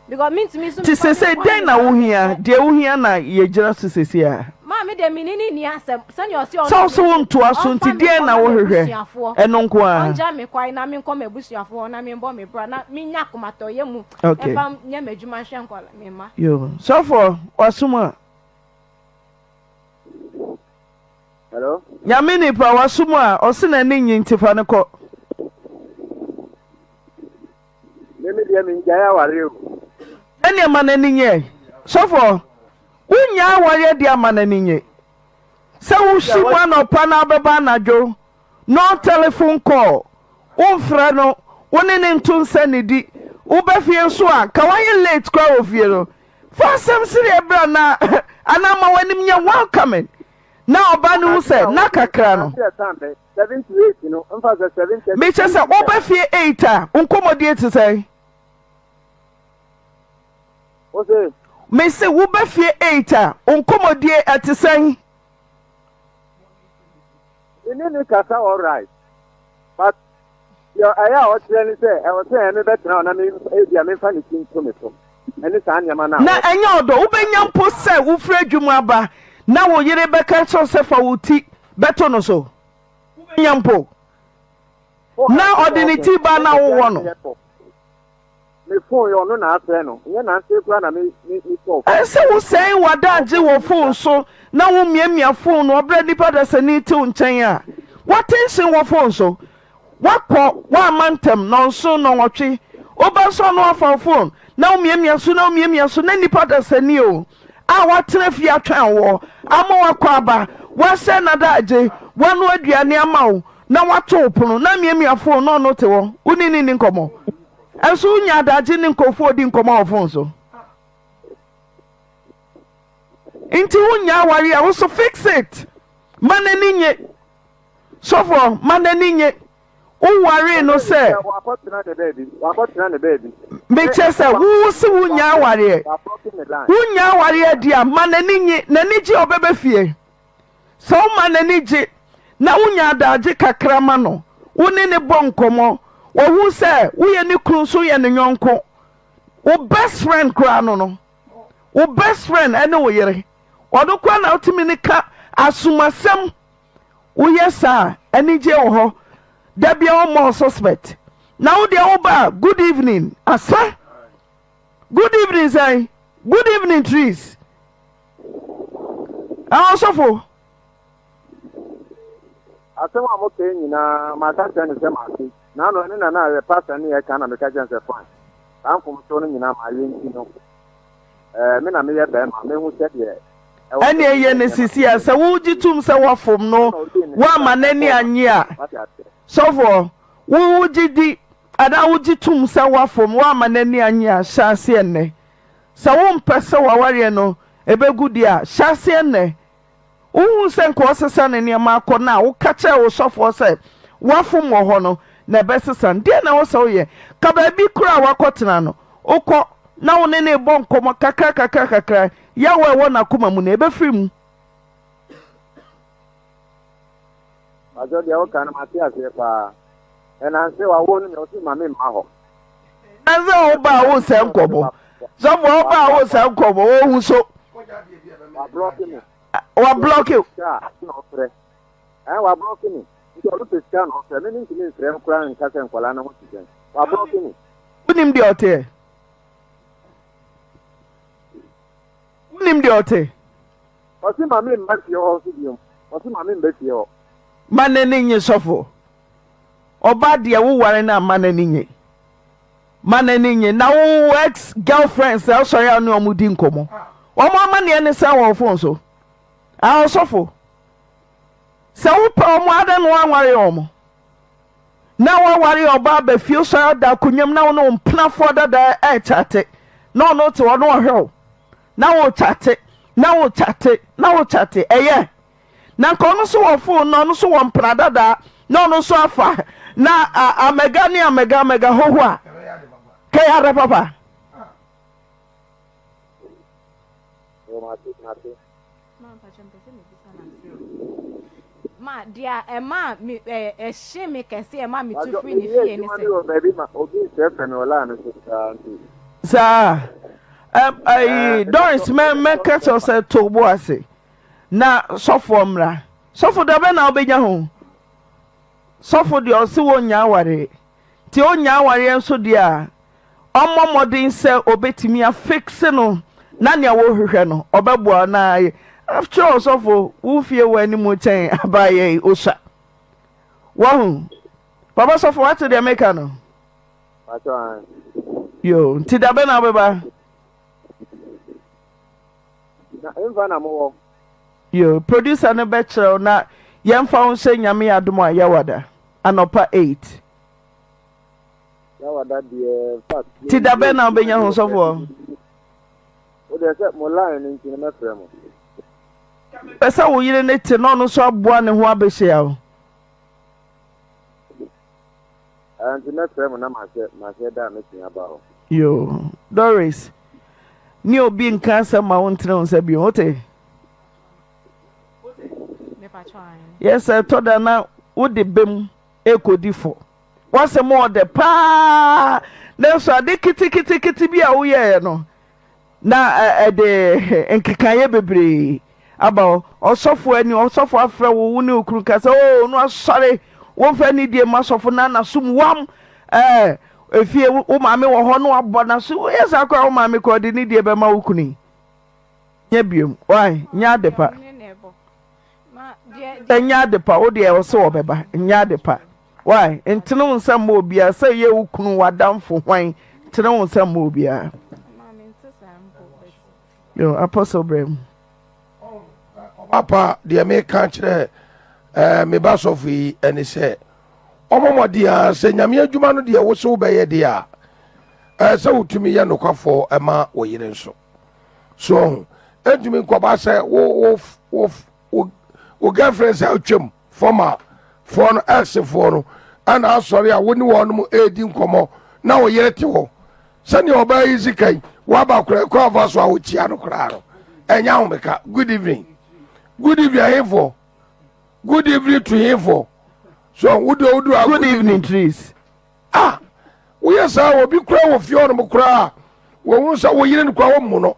S10: Because mentumi nso
S2: Nti
S10: mfa me
S2: sesei
S10: nkwa
S2: dɛn na
S10: nyinaa
S2: wohia?
S10: nhwɛ.
S2: Deɛ wohia na yɛgyina so sesei a.
S10: Maame deɛ me ne no nni asɛm. Sɛnea ɔse
S2: Sɛ
S10: ɔno
S2: wo so wontoa so
S10: ɔmfa
S2: nti
S10: me
S2: deɛn na
S10: nkɔma
S2: wohwehwɛ?
S10: m'abusuafoɔ.
S2: Ɛno nko ara?
S10: Ɔngya me kwan na menkɔ m'abusuafoɔ hɔ na membɔ me bra na menya akomatɔyɛ mu
S2: Okay.
S10: mfa nyɛ m'adwuma nhwɛ nkwadaa me mma.
S2: Yo. Sɔfoɔ, w'asom a.
S6: Hello?
S2: Nyame nipa, w'asom a, ɔse n'ani nnye nti fa no kɔ.
S6: Me me deɛ mengyae awareɛ o.
S2: Ɛneɛ ma n'ani nye. Sɔfoɔ, wonnyae awareɛ deɛ a ma n'ani nye. Sɛ wosi mu anɔpa na wobɛba anadwo, no telephone call, womfrɛ no, wo ne no nto nsa nnidi, woba fie nso a, nka woayɛ late koraa wɔ fie no, fa asɛm sereɛ bra na anaa ma w'anim nyɛ welcoming na ɔbaa no hu sɛ na kakra no. Mekyɛ sɛ woba fie 8 a, wo nkɔmmɔdie te sɛn? Mese woba fie 8 a, wo nkɔmmɔdie ɛte sɛn?
S6: Me ne ne kasa alright but deɛ ɛyɛ a ɔkyerɛ ne sɛ ɛwɔ sɛ ɛme bɛtena hɔ na me ebia memfa ne ti nto me so ɛne saa nneɛma no a
S2: Na ɛnyɛ ɔdɔ. Wobɛnya mpo sɛ wofiri adwuma aba na wo yere bɛka kyerɛ wo sɛ fa wo ti bɛto no so. Wobɛnya mpo. Na ɔde ne ti ba na wowɔ no.
S6: Me phone yɛ ɔno na asɛe no nyɛ nansa yi koraa na me me me tɔɔ phone.
S2: Ɛnsɛ wo sɛe w'adagye wɔ phone so na wo miamia phone no ɔbrɛ nipa dasani te wo nkyɛn a w'attention wɔ phone so wakɔ w'amma ntɛm nɔnson nɔnwɔtwe woba nso a na wafa wo phone na wo miamia so na wo miamia so na nipa dasani o a watena fie atwɛn woɔ ama wakɔ aba wasɛe n'adagye wanoa aduane ama wo na wato wo pono na miamia phone na ɔno te hɔ wo ne no nni nkɔmmɔ. Ɛnso wonya adagye ne nkurɔfoɔ ɔdi nkɔmmɔ wɔ fon so. Nti wonya aware a wo so fix it. Ma n'ani nye. Sɔfoɔ, ma n'ani nye. Wowaree no sɛ. Mekyerɛ sɛ wo se wonnya awareɛ. Wonnya awareɛ deɛ a, ma n'ani nye. N'ani gye a ɔbɛba fie. Sɛ woma n'ani gye na wonya adagye kakra ma no, wo ne no bɔ nkɔmmɔ, wahu sɛ woyɛ ne kunu nso woyɛ ne yɔnko. Wo best friend koraa no no, wo best friend ne wo yere. Ɔno koraa na wotumi ne ka asomasɛm. Woyɛ saa a, anigyeɛ wɔ hɔ. Da biara ɔmmɔ wo suspect. Na wo deɛ woba a, good evening, asa. Good evening sɛn? Good evening trees. Ah, ɔsɔfo.
S6: Asɛm a moka yi nyinaa maka kyerɛ no sɛ mate. Naano ɛne na na yɛ pastor ne yɛka na meka kyerɛ no sɛ fine. Saa mfomsoɔ no nyinaa mayɛ nti no, eh, me na meyɛ bɛrima, mehu sɛdeɛ ɛwɔ sɛ
S2: Ɛnneɛ
S6: meyɛ
S2: yɛ no
S6: nneɛma.
S2: sisi a sɛ wogye tom sɛ woafom no
S6: Ɛna ɔdii ne
S2: woama
S6: nsa
S2: n'ani
S6: ɛbɔɔ
S2: annye a
S6: m'aso. Wate aseɛ?
S2: sɔfoɔ wo wogye di anaa wogye tom sɛ woafom woama n'ani annye a hyɛ aseɛ nnɛ Sɛ wompɛ sɛ w'awareɛ no ɛbɛgu deɛ a, hyɛ aseɛ nnɛ. Wohuu sɛ nka ɔresesa ne nneɛma akɔ no a, woka kyerɛɛ wo sɔfoɔ sɛ woafom wɔ hɔ no, na ɛbɛsesa no. Deɛn na ɛwɔ sɛ woyɛ? Ka baabi koraa a woakɔtena no, wokɔ na wo ne no rebɔ nkɔmmɔ kakra kakra kakra, yaw a ɛwɔ n'akoma mu no, ɛbɛfiri mu.
S6: Pastor deɛ woka no mate aseɛ paa. Ɛnanse wawo no me ɔse ma me mma hɔ.
S2: Ɛnanse wo ba a wo sɛ nkɔmɔ. Sɔfo wo ba a wo sɛ nkɔmɔ wo hu so.
S6: Wa blɔki me.
S2: Wa blɔki.
S6: Sika na ɔfrɛ. Ɛn wa blɔki me. Nti ɔno pɛ sika na ɔfrɛ. Me me ntumi mfrɛ no koraa nka sɛ nkwadaa no ho te sɛn. Wa blɔki me.
S2: Wonim deɛ ɔteɛ? Wonim deɛ ɔte?
S6: Ɔse ma me mma fie hɔ nso biom. Ɔse ma me mba fie hɔ.
S2: Ma n'ani nye sɔfo. Ɔbaa deɛ wo ware no a ma n'ani nye. Ma n'ani nye. Na wo ex girlfriends a wosɔre a wo ne wɔn di nkɔmmɔ. Wɔn amanneɛ ne sɛn wɔ wo phone so? Ah ɔsɔfo. Sɛ wopɛ wɔn a adɛn na woanware wɔn? Na woaware ɔbaa aba fie wosɔre ada akonnwa mu na wo ne wo mpenafoɔ dada ɛrekyate na ɔno te hɔ na ɔhwɛ wo. Na wo kyate na wo kyate na wo kyate ɛyɛ na nka ɔno nso wɔ phone na ɔno nso wɔ mpena dadaa na ɔno nso afa na amega ne amega amega hoho a kɛyɛ ada papa.
S10: Ma deɛ ɛma me ɛɛ ɛhye me kɛse ɛma me tu firi ne fie ne sɛ.
S6: Wɔ baabi ma obi nsrɛfrɛ me wɔ line no so saa nti.
S2: Saa ɛyi Doris mɛ mɛka kyerɛ sɛ to bo ase na sɔfoɔ mmra sɔfo da bɛ na wobɛnya ho sɔfo deɛ ɔse wɔnnya awareɛ nti ɔnnya awareɛ nso deɛ a ɔmmɔ mmɔden sɛ ɔbɛtumi afixe no na nea wɔhwehwɛ no ɔbɛboa na after all sɔfo wo fie wɔ anim kyɛn abaayɛ yi osua wahu papa sɔfo wate deɛ meka no yo nti da bɛ na wobɛba
S6: Na ɛmfa na mowɔ.
S2: Yo producer no bɛkyerɛw na yɛmfa wo nhyɛ nyame adom a yɛwada anɔpa 8
S6: Yawada deɛ infact.
S2: Ti da bɛn na wobɛnya ho sɔfoɔ?
S6: Wo deɛ sɛ mo line no nti no mɛfrɛ mo.
S2: Pɛ sɛ wo yere no te na ɔno nso aboa ne ho abɛhyia wo.
S6: Ɛɛ nti mɛfrɛ mo na mahyɛ mahyɛ da a mɛtumi aba hɔ.
S2: Yoo Doris ne obi nka asɛm ma wo ntene wo nsa bio wote? Yɛ sɛ ɛtɔ da na wode bem ɛkɔdi fɔ. W'asɛm ɔɔdɛ paa nanso ade keteketekete bi a woyɛeɛ no na ɛde nkekaeɛ bebree aba hɔ. Ɔsɔfo ani ɔsɔfo afrɛ wo wo ne wo kunu kasa oo no asɔre womfa anidie mma sɔfo na n'asom wam ɛɛ efie wo maame wɔ hɔ no abɔ n'aso woyɛ saa koraa wo maame koraa ɔde ne die bɛma wo kunu yi nyɛ biom why nyɛ adepa. Ɛnyɛ ade pa, wo deɛ ɔse ɔbɛba, ɛnyɛ ade pa. Why? Ntene wo nsa mmɔ obiara, sɛ ɛyɛ wo kunu, w'adamfo, hwan, ntene wo nsa mmɔ obiara. Yo, Apostle Brem.
S7: Papa, deɛ meka kyerɛ eh, me ba sɔfo yi ɛne sɛ ɔmɔ mmɔden a sɛ nyame adwuma no deɛ wo sɛ wobɛyɛ deɛ a ɛɛ sɛ wotumi yɛ nokwafoɔ ɛma wo yere nso so ɔho ɛntumi nkɔba sɛ wo wo wo wo wo girlfriend sɛ atwam fɔma. foɔ no ex foɔ no ɛna asɔre a wo ne wɔn redi nkɔmmɔ na wo yere te hɔ sɛnea ɔbaa yi si kan waba koraa kɔ afa so a wokyia no koraa no ɛnyɛ ahomeka. Good evening, good evening ahefoɔ, good evening to hefoɔ so wode wodu a
S2: good evening trees.
S7: Ah, woyɛ saa obi koraa wɔ fie hɔnom koraa wɔhunu sɛ wo yere no koraa wɔmmu no,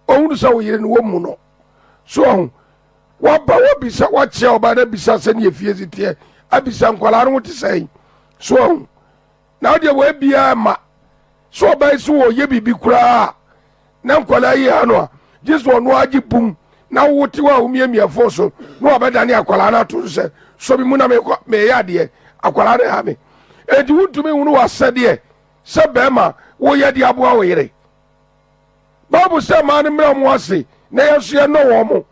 S7: ɔhunu sɛ wo yere no wɔmmu no so ɔho waba wabisa wakyea ɔbaa no abisa sɛdeɛ fie si teɛ abisa nkwadaa no ho te sɛn so ɔho na wodeɛ wɔabiaa ma so ɔbaa yi so wɔyɛ biribi koraa na nkwadaa yi ha no a gye sɛ ɔno agye bum na wote hɔ a womiamia fon so na wabɛdane akwadaa no ato so sɛ sɔ me mu na mekɔ meyɛ adeɛ akwadaa no ha me enti wontumi hunu w'asɛdeɛ sɛ bɛrima woyɛ de aboa wo yere. Bible sɛ mmaa no mmerɛ wɔn ase na yɛn nso yɛnnɔ wɔn mo.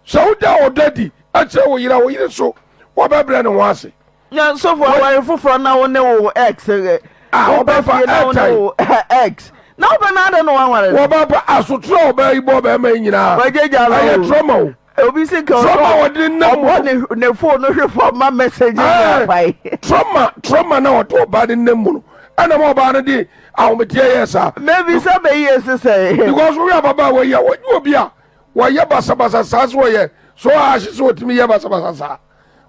S7: Sɛ woda ɔdɔ adi kyerɛ wo yere a, wo yere nso wɔbɛbrɛ ne ho ase.
S2: Na sɔfo aware foforɔ na wo ne wo ex eh,
S7: Ah,
S2: woba
S7: ɔbɛfa
S2: fie na wo ne
S7: airtime.
S2: wo ex na wobɛ no adɛn na woanware no?
S7: Wɔbɛba asotorɔ a ɔbaa yi bɔ bɛrima yi nyinaa.
S2: Wagyagya no
S7: Ɛyɛ
S2: o.
S7: trauma o.
S2: Obi si nka
S7: Trauma a ɔde nenam mu
S2: ɔbɔ
S7: no.
S2: ne ne phone no hwe fam ma message ne
S7: Ɛɛ,
S2: apae.
S7: trauma trauma na ɔde ɔbaa no nam mu no ɛna ma ɔbaa no de ahometeɛ yɛɛ saa.
S2: Maybe sɛ bɛyie sesɛe.
S7: Because wohwɛ ababaawa yi a wɔnyɛ obi a wɔyɛ basabasa saa so wɔyɛ so ahye sɛ wɔtumi yɛ basabasa saa.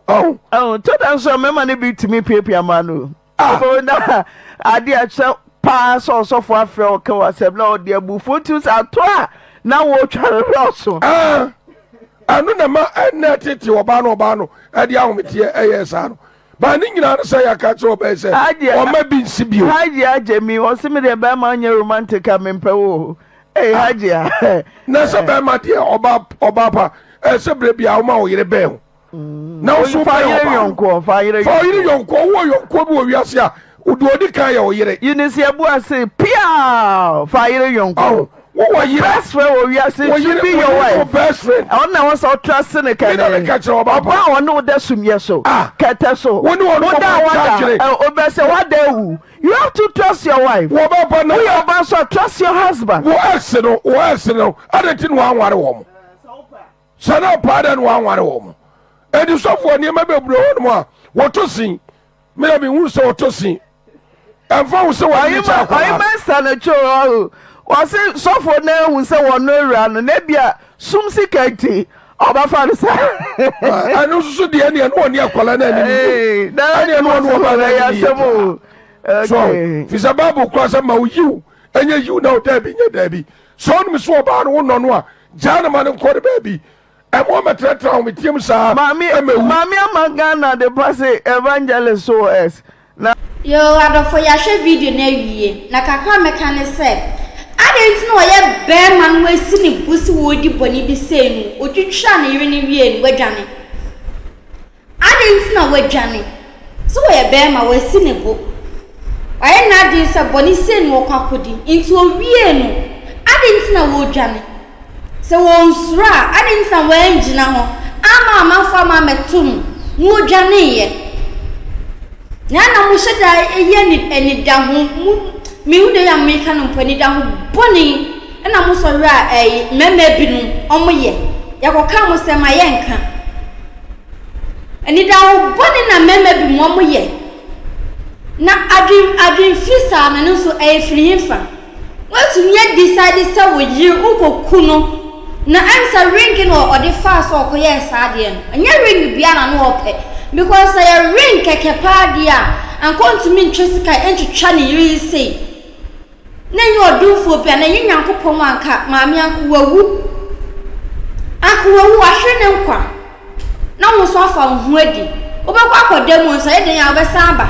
S7: Ɔho.
S2: Ɔho, tɔ da nso a mmarima no bi tumi piapia mmaa no.
S7: Ah.
S2: Wobɛhu na adeɛ a ɛkyerɛ paa sɛ ɔsɔfo afrɛ wo ka w'asɛm na ɔde abufuo nti sɛ ato a na wotwa no dɔɔso.
S7: Ah, ɛno na ɛma ɛnna tete ɔbaa no ɔbaa no ɛde ahometeɛ ɛyɛ saa no. Ba ne nyinaa no sɛ yɛaka kyerɛ ɔbaa yi sɛ ɔma bi nsi bio.
S2: Hajji agye mi ɔse me deɛ bɛrima nyɛ romantic a mempɛ wo o. Ee
S7: Ah.
S2: Hajji a.
S7: Na sɛ bɛrima deɛ ɔbaa ɔbaa pa ɛsɛ berɛ biara woma wo yere bɛn ho. Na wo so
S2: Fa
S7: bɛn
S2: yere
S7: ɔbaa no.
S2: yɔnkoɔ, fa yere
S7: Fa ɔyere
S2: yɔnkoɔ.
S7: yɔnkoɔ, wowɔ yɔnkoɔ bi wɔ wiase a, deɛ ɔdi kan yɛ wo yere.
S2: Eunice Yeboah se piaa fa yere yɔnkoɔ.
S7: Ɔho, wowɔ yere a,
S2: Best friend wɔ wiase
S7: wo
S2: should
S7: yere,
S2: be
S7: wo
S2: your
S7: yere ne wo
S2: wife.
S7: best friend.
S2: Ɔno na ɛwɔ sɛ ɔtra se ne
S7: Me na
S2: kɛnɛ.
S7: meka kyerɛ ɔbaa pa.
S2: Ɔbaa a ɔne wo da sumiɛ so,
S7: Ah.
S2: kɛtɛ so,
S7: Wo ne ɔno
S2: wo da a
S7: bɔbɔ
S2: wada,
S7: nkyɛ adwene.
S2: ɛ, ɔbɛ sɛ wada awu. You have to trust your wife.
S7: Wɔ baa pa na.
S2: Woyɛ ɔbaa nso a trust your husband.
S7: Wo ex no, wo ex no, adɛn nti na woanware wɔn? Sɛ na ɔpaa dɛn na wanware wɔn? Enti sɔfoɔ nneɛma bebree wɔ hɔnom a wɔtɔ sin. Me na mehu sɛ wɔtɔ sin. Ɛmfa ho sɛ wɔde ne kyɛ akwadaa.
S2: Ɔyema nsa no kyɛ o. Wɔse sɔfoɔ no ahu sɛ wɔn awura no na ebia sum sika nti ɔbɛfa no saa.
S7: Ɛno nso so deɛ ɛneɛ ne ɔne akwadaa no anim yie. Ɛneɛ ne ɔne ɔbaa no anim yie paa. So fi sɛ Bible kora sɛ ma wo yiw ɛnyɛ yiw na wo daabi nyɛ daabi. Sɛ ɔnom sɛ ɔbaa no wonɔ no a, gyaa no ma no nkɔ ne baabi. Ɛma ɔmmɛtenatena ahometeɛ saa
S2: Maame
S7: ɛmɛwu.
S2: Maame ama Ghana de pa se evangelist so s na.
S1: Yoo adɔfo yɛahwɛ video no awie na kakra a mɛka ne sɛ adɛn nti na ɔyɛ bɛɛma na wasi ne bo sɛ ɔredi bɔne bi sei no ɔtwitwaa ne yere no wiee no wadwane. Adɛn nti na wadwane? Sɛ ɔyɛ barima, wasi ne bo. Wayɛ n'adwene sɛ bɔne sei na ɔrekɔ akɔdi, enti ɔwiee no, adɛn nti na ɔredwane? Sɛ ɔnsuro a, adɛn nti na wangyina hɔ amma amanfoɔ amma ammɛto no na ɔdwaneeɛ? Na na mohyɛ da yɛ anidaho, mo, mehu deɛ a meka no mpo, anidaho bɔne na mosɔre a ɛyi, mmarima binom wɔyɛ. Yɛkɔka mo sɛ ma yɛnka. Anidaho bɔne na mmarima binom wɔyɛ. Na adwen adwenfi saa no, ɛno nso ɛyɛ firi hefa? Woatumi a decide sɛ wo yere wokɔku no, na ɛm sɛ ring na ɔde faa so ɔkɔyɛɛ saa adeɛ no. Ɛnyɛ ring biara na na ɔpɛ. Because sɛ ɛyɛ ring kɛkɛ paa deɛ a, anka ɔntumi ntwe sika ntwitwa ne yere yi sei. Na ɛnyɛ ɔdomfoɔ bi a, na ɛnyɛ Nyankopɔn a anka maame anka wawu. Anka wawu, wahwere ne nkwa. Na wo nso afa wo ho adi. Wobɛkɔ akɔda mu nso, ɛyɛ den a wobɛsan aba.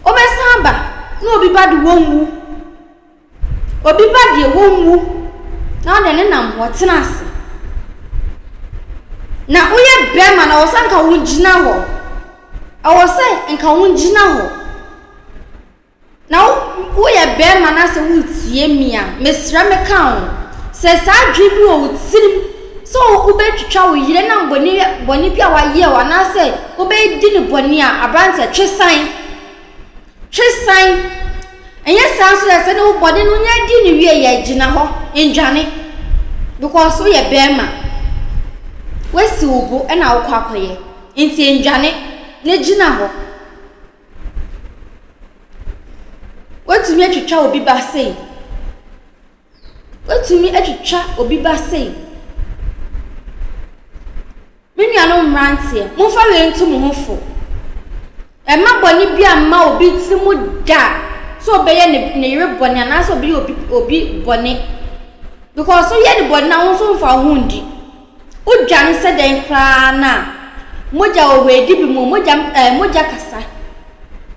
S1: Wobɛsan aba na obi ba de wɔnwu. Obi ba deɛ wɔnwu. Na wode ne nam hɔ tena ase. Na woyɛ bɛrima na ɛwɔ sɛ nka wogyina hɔ. Ɛwɔ sɛ nka wogyina hɔ. Na wo woyɛ bɛɛma na sɛ woretie me a, mesrɛ meka wo sɛ saa adwene bi wɔ wo tirim sɛ wobɛtwitwa wo yere nam bɔne bɔne bi a wayɛ wo anaasɛ wobɛdi no bɔne a, aberanteɛ twe san. Twe san. Ɛnyɛ saa nso yɛ sɛ ne wo bɔne no nya di no wie yɛ gyina hɔ ndwane because woyɛ bɛɛma. Woasi wo bo na wokɔ akɔyɛ. Nti ndwane na gyina hɔ. Woatumi atwitwa obi ba sei. Woatumi atwitwa obi ba sei. Me nuanom mmeranteɛ, momfa wei nto mo ho fo. Mma bɔne biara mma obi tiri mu da sɛ ɔbɛyɛ ne ne yere bɔne anaasɛ ɔbɛyɛ obi obi bɔne. Because woyɛ no bɔne na wo nso mfa wo ho ndi. Wodwane sɛ dɛn koraa no a, mogya wɔ hɔ edi bi mu, mogya ɛɛ eh, mogya kasa.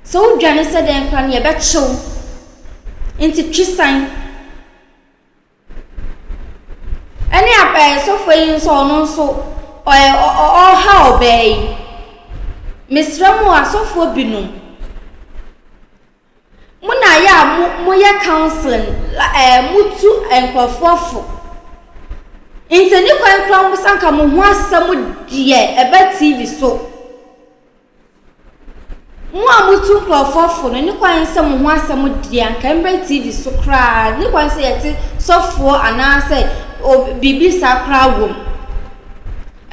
S1: Sɛ wodwane sɛ dɛn koraa no yɛbɛkye wo. Nti twe san. Ɛne ɛɛ sɔfoɔ yi nso ɔno nso ɔyɛ ɔreha ɔbaa yi. Mesrɛ mo asɔfoɔ binom, mo na ayɛ a mo moyɛ counseling ɛɛ motu nkurɔfoɔ fo. Nti ɛni kwan koraa mo sanka mo ho asɛm deɛ ɛba TV so. Mo a motu nkurɔfoɔ fo no, ne kwan sɛ mo ho asɛm deɛ anka ɛmmra TV so koraa, ne kwan sɛ yɛte sɔfoɔ anaasɛ biribi saa koraa wɔ mu.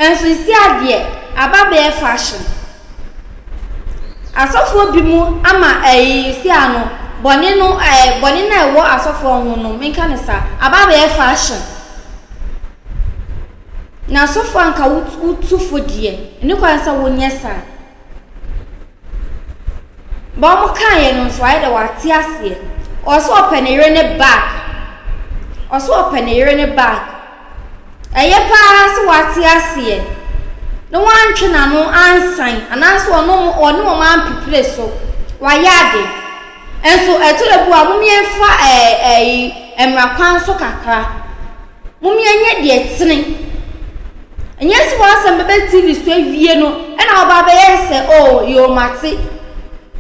S1: Nso nsi adeɛ, aba bɛyɛ fashion. Asɔfoɔ bi mu ama ɛyi si ano, bɔne no ɛɛ bɔne no a ɛwɔ asɔfoɔ ho no, menka ne saa, aba bɛyɛ fashion. Na asɔfoɔ anka wotu fo deɛ, ne kwan sɛ wonyɛ saa. But ɔmo kaeɛ no nso ayɛ dɛ wate aseɛ. Ɔse ɔpɛ ne yere ne back. Ɔse ɔpɛ ne yere ne back. Ɛyɛ paa sɛ wate aseɛ na wantwe n'ano ansan anaasɛ ɔno ɔne wɔn ampepere so. Wayɛ ade. Nso ɛtɔ da bi a mom yɛmfa ɛɛ ɛyi mmara kwan so kakra. Mom yɛnyɛ deɛ ɛtene. Ɛnyɛ sɛ w'asɛm bɛbɛ TV so awie no ɛna woba abɛyɛ sɛ oh yoo mate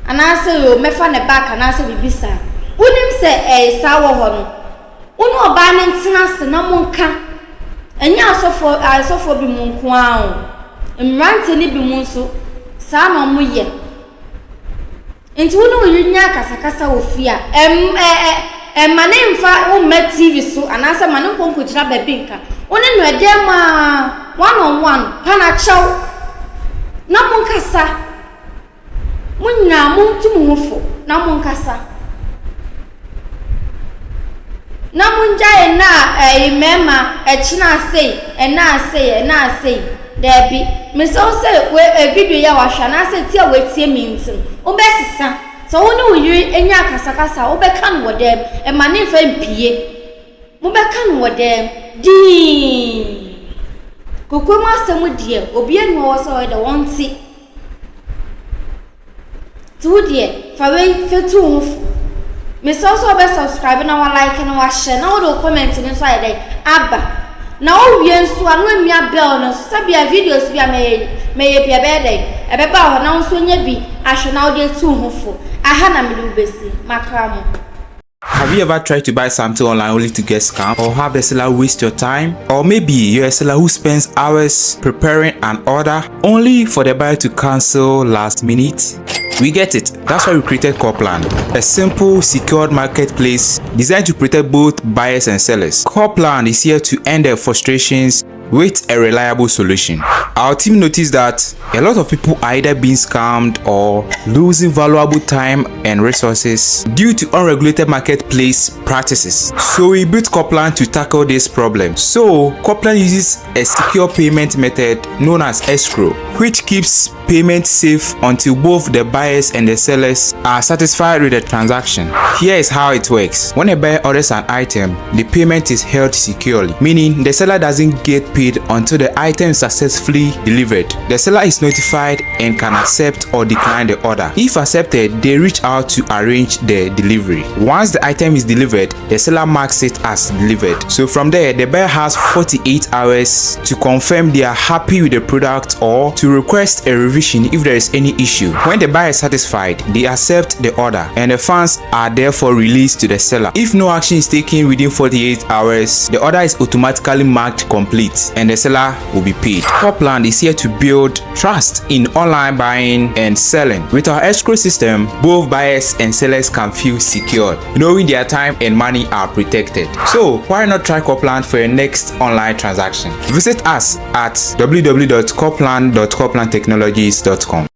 S1: anaasɛ yoo mɛfa ne back anaasɛ biribi saa. Wonim sɛ ɛyɛ saa wɔ hɔ no, wo ne ɔbaa no ntena ase na monka. Ɛnyɛ asɔfoɔ asɔfoɔ bi mu nko ara o, mmeranteɛ no bi mu nso saa na wɔyɛ. Nti wo ne wo yere nya akasakasa wɔ fie a, ɛm ɛ ɛ ɛmma no mfa wo mma TV so anaasɛ ma no nkɔ nkɔgyina baabi nka. Wo ne no ɛdɛn mu ara, one on one, pa no akyɛw na monkasa. Mo nyinaa montu mo ho fo na monkasa. Na mongyae nna a ɛyi mmarima ɛkyena sei, ɛna sei, ɛna sei. Daabi. Mesrɛ wo sɛ we ɛ video yi a wahwɛ anaasɛ tie a watie me nti no, wobɛsesa. Sɛ wo ne wo yere nya akasakasa a, wobɛka no wɔ dɛm. Mma ne mfa mpue. Mobɛka no wɔ dɛm. Dinn. Kokoam asɛm deɛ, obiara nni hɔ a ɔwɔ sɛ ɔyɛ dɛ, ɔnte. Nti wo deɛ fa wei fa tu wo ho fo. Mesrɛ wo sɛ wobɛ subscribe na wa like na wa share na wode wo comment no nso ayɛ dɛn aba. Na wowie nso a na wamia bell no nso sɛbea videos bi a mɛyɛ mɛyɛ bi ɛbɛyɛ dɛn ɛbɛba hɔ na wo nso anya bi ahwɛ na wode atu wo ho fo. Aha na mede wo bɛsi. Makra mo.
S11: Have you ever tried to buy something online only to get scammed or have the seller waste your time? Or maybe you're a seller who spends hours preparing an order only for the buyer to cancel last minute? We get it. That's why we created Corplan, a simple, secured marketplace designed to protect both buyers and sellers. Corplan is here to end their frustrations with a reliable solution. Our team noticed that a lot of people are either being scammed or losing valuable time and resources due to unregulated marketplace practices. So we built Coplan to tackle this problem. So Coplan uses a secure payment method known as escrow, which keeps payment safe until both the buyers and the sellers are satisfied with the transaction. Here is how it works. When a buyer orders an item, the payment is held securely, meaning the seller doesn't get paid until the item is successfully delivered. The seller is notified and can accept or decline the order. If accepted, they reach out to arrange the delivery. Once the item is delivered, the seller marks it as delivered. So from there, the buyer has 48 hours to confirm they are happy with the product or to request a revision if there is any issue. When the buyer is satisfied, they accept the order and the funds are therefore released to the seller. If no action is taken within 48 hours, the order is automatically marked complete. days and the seller will be paid. Copland is here to build trust in online buying and selling. With our escrow system, both buyers and sellers can feel secure, knowing their time and money are protected. So, why not try Copland for your next online transaction? Visit us at www.copland.coplandtechnologies.com.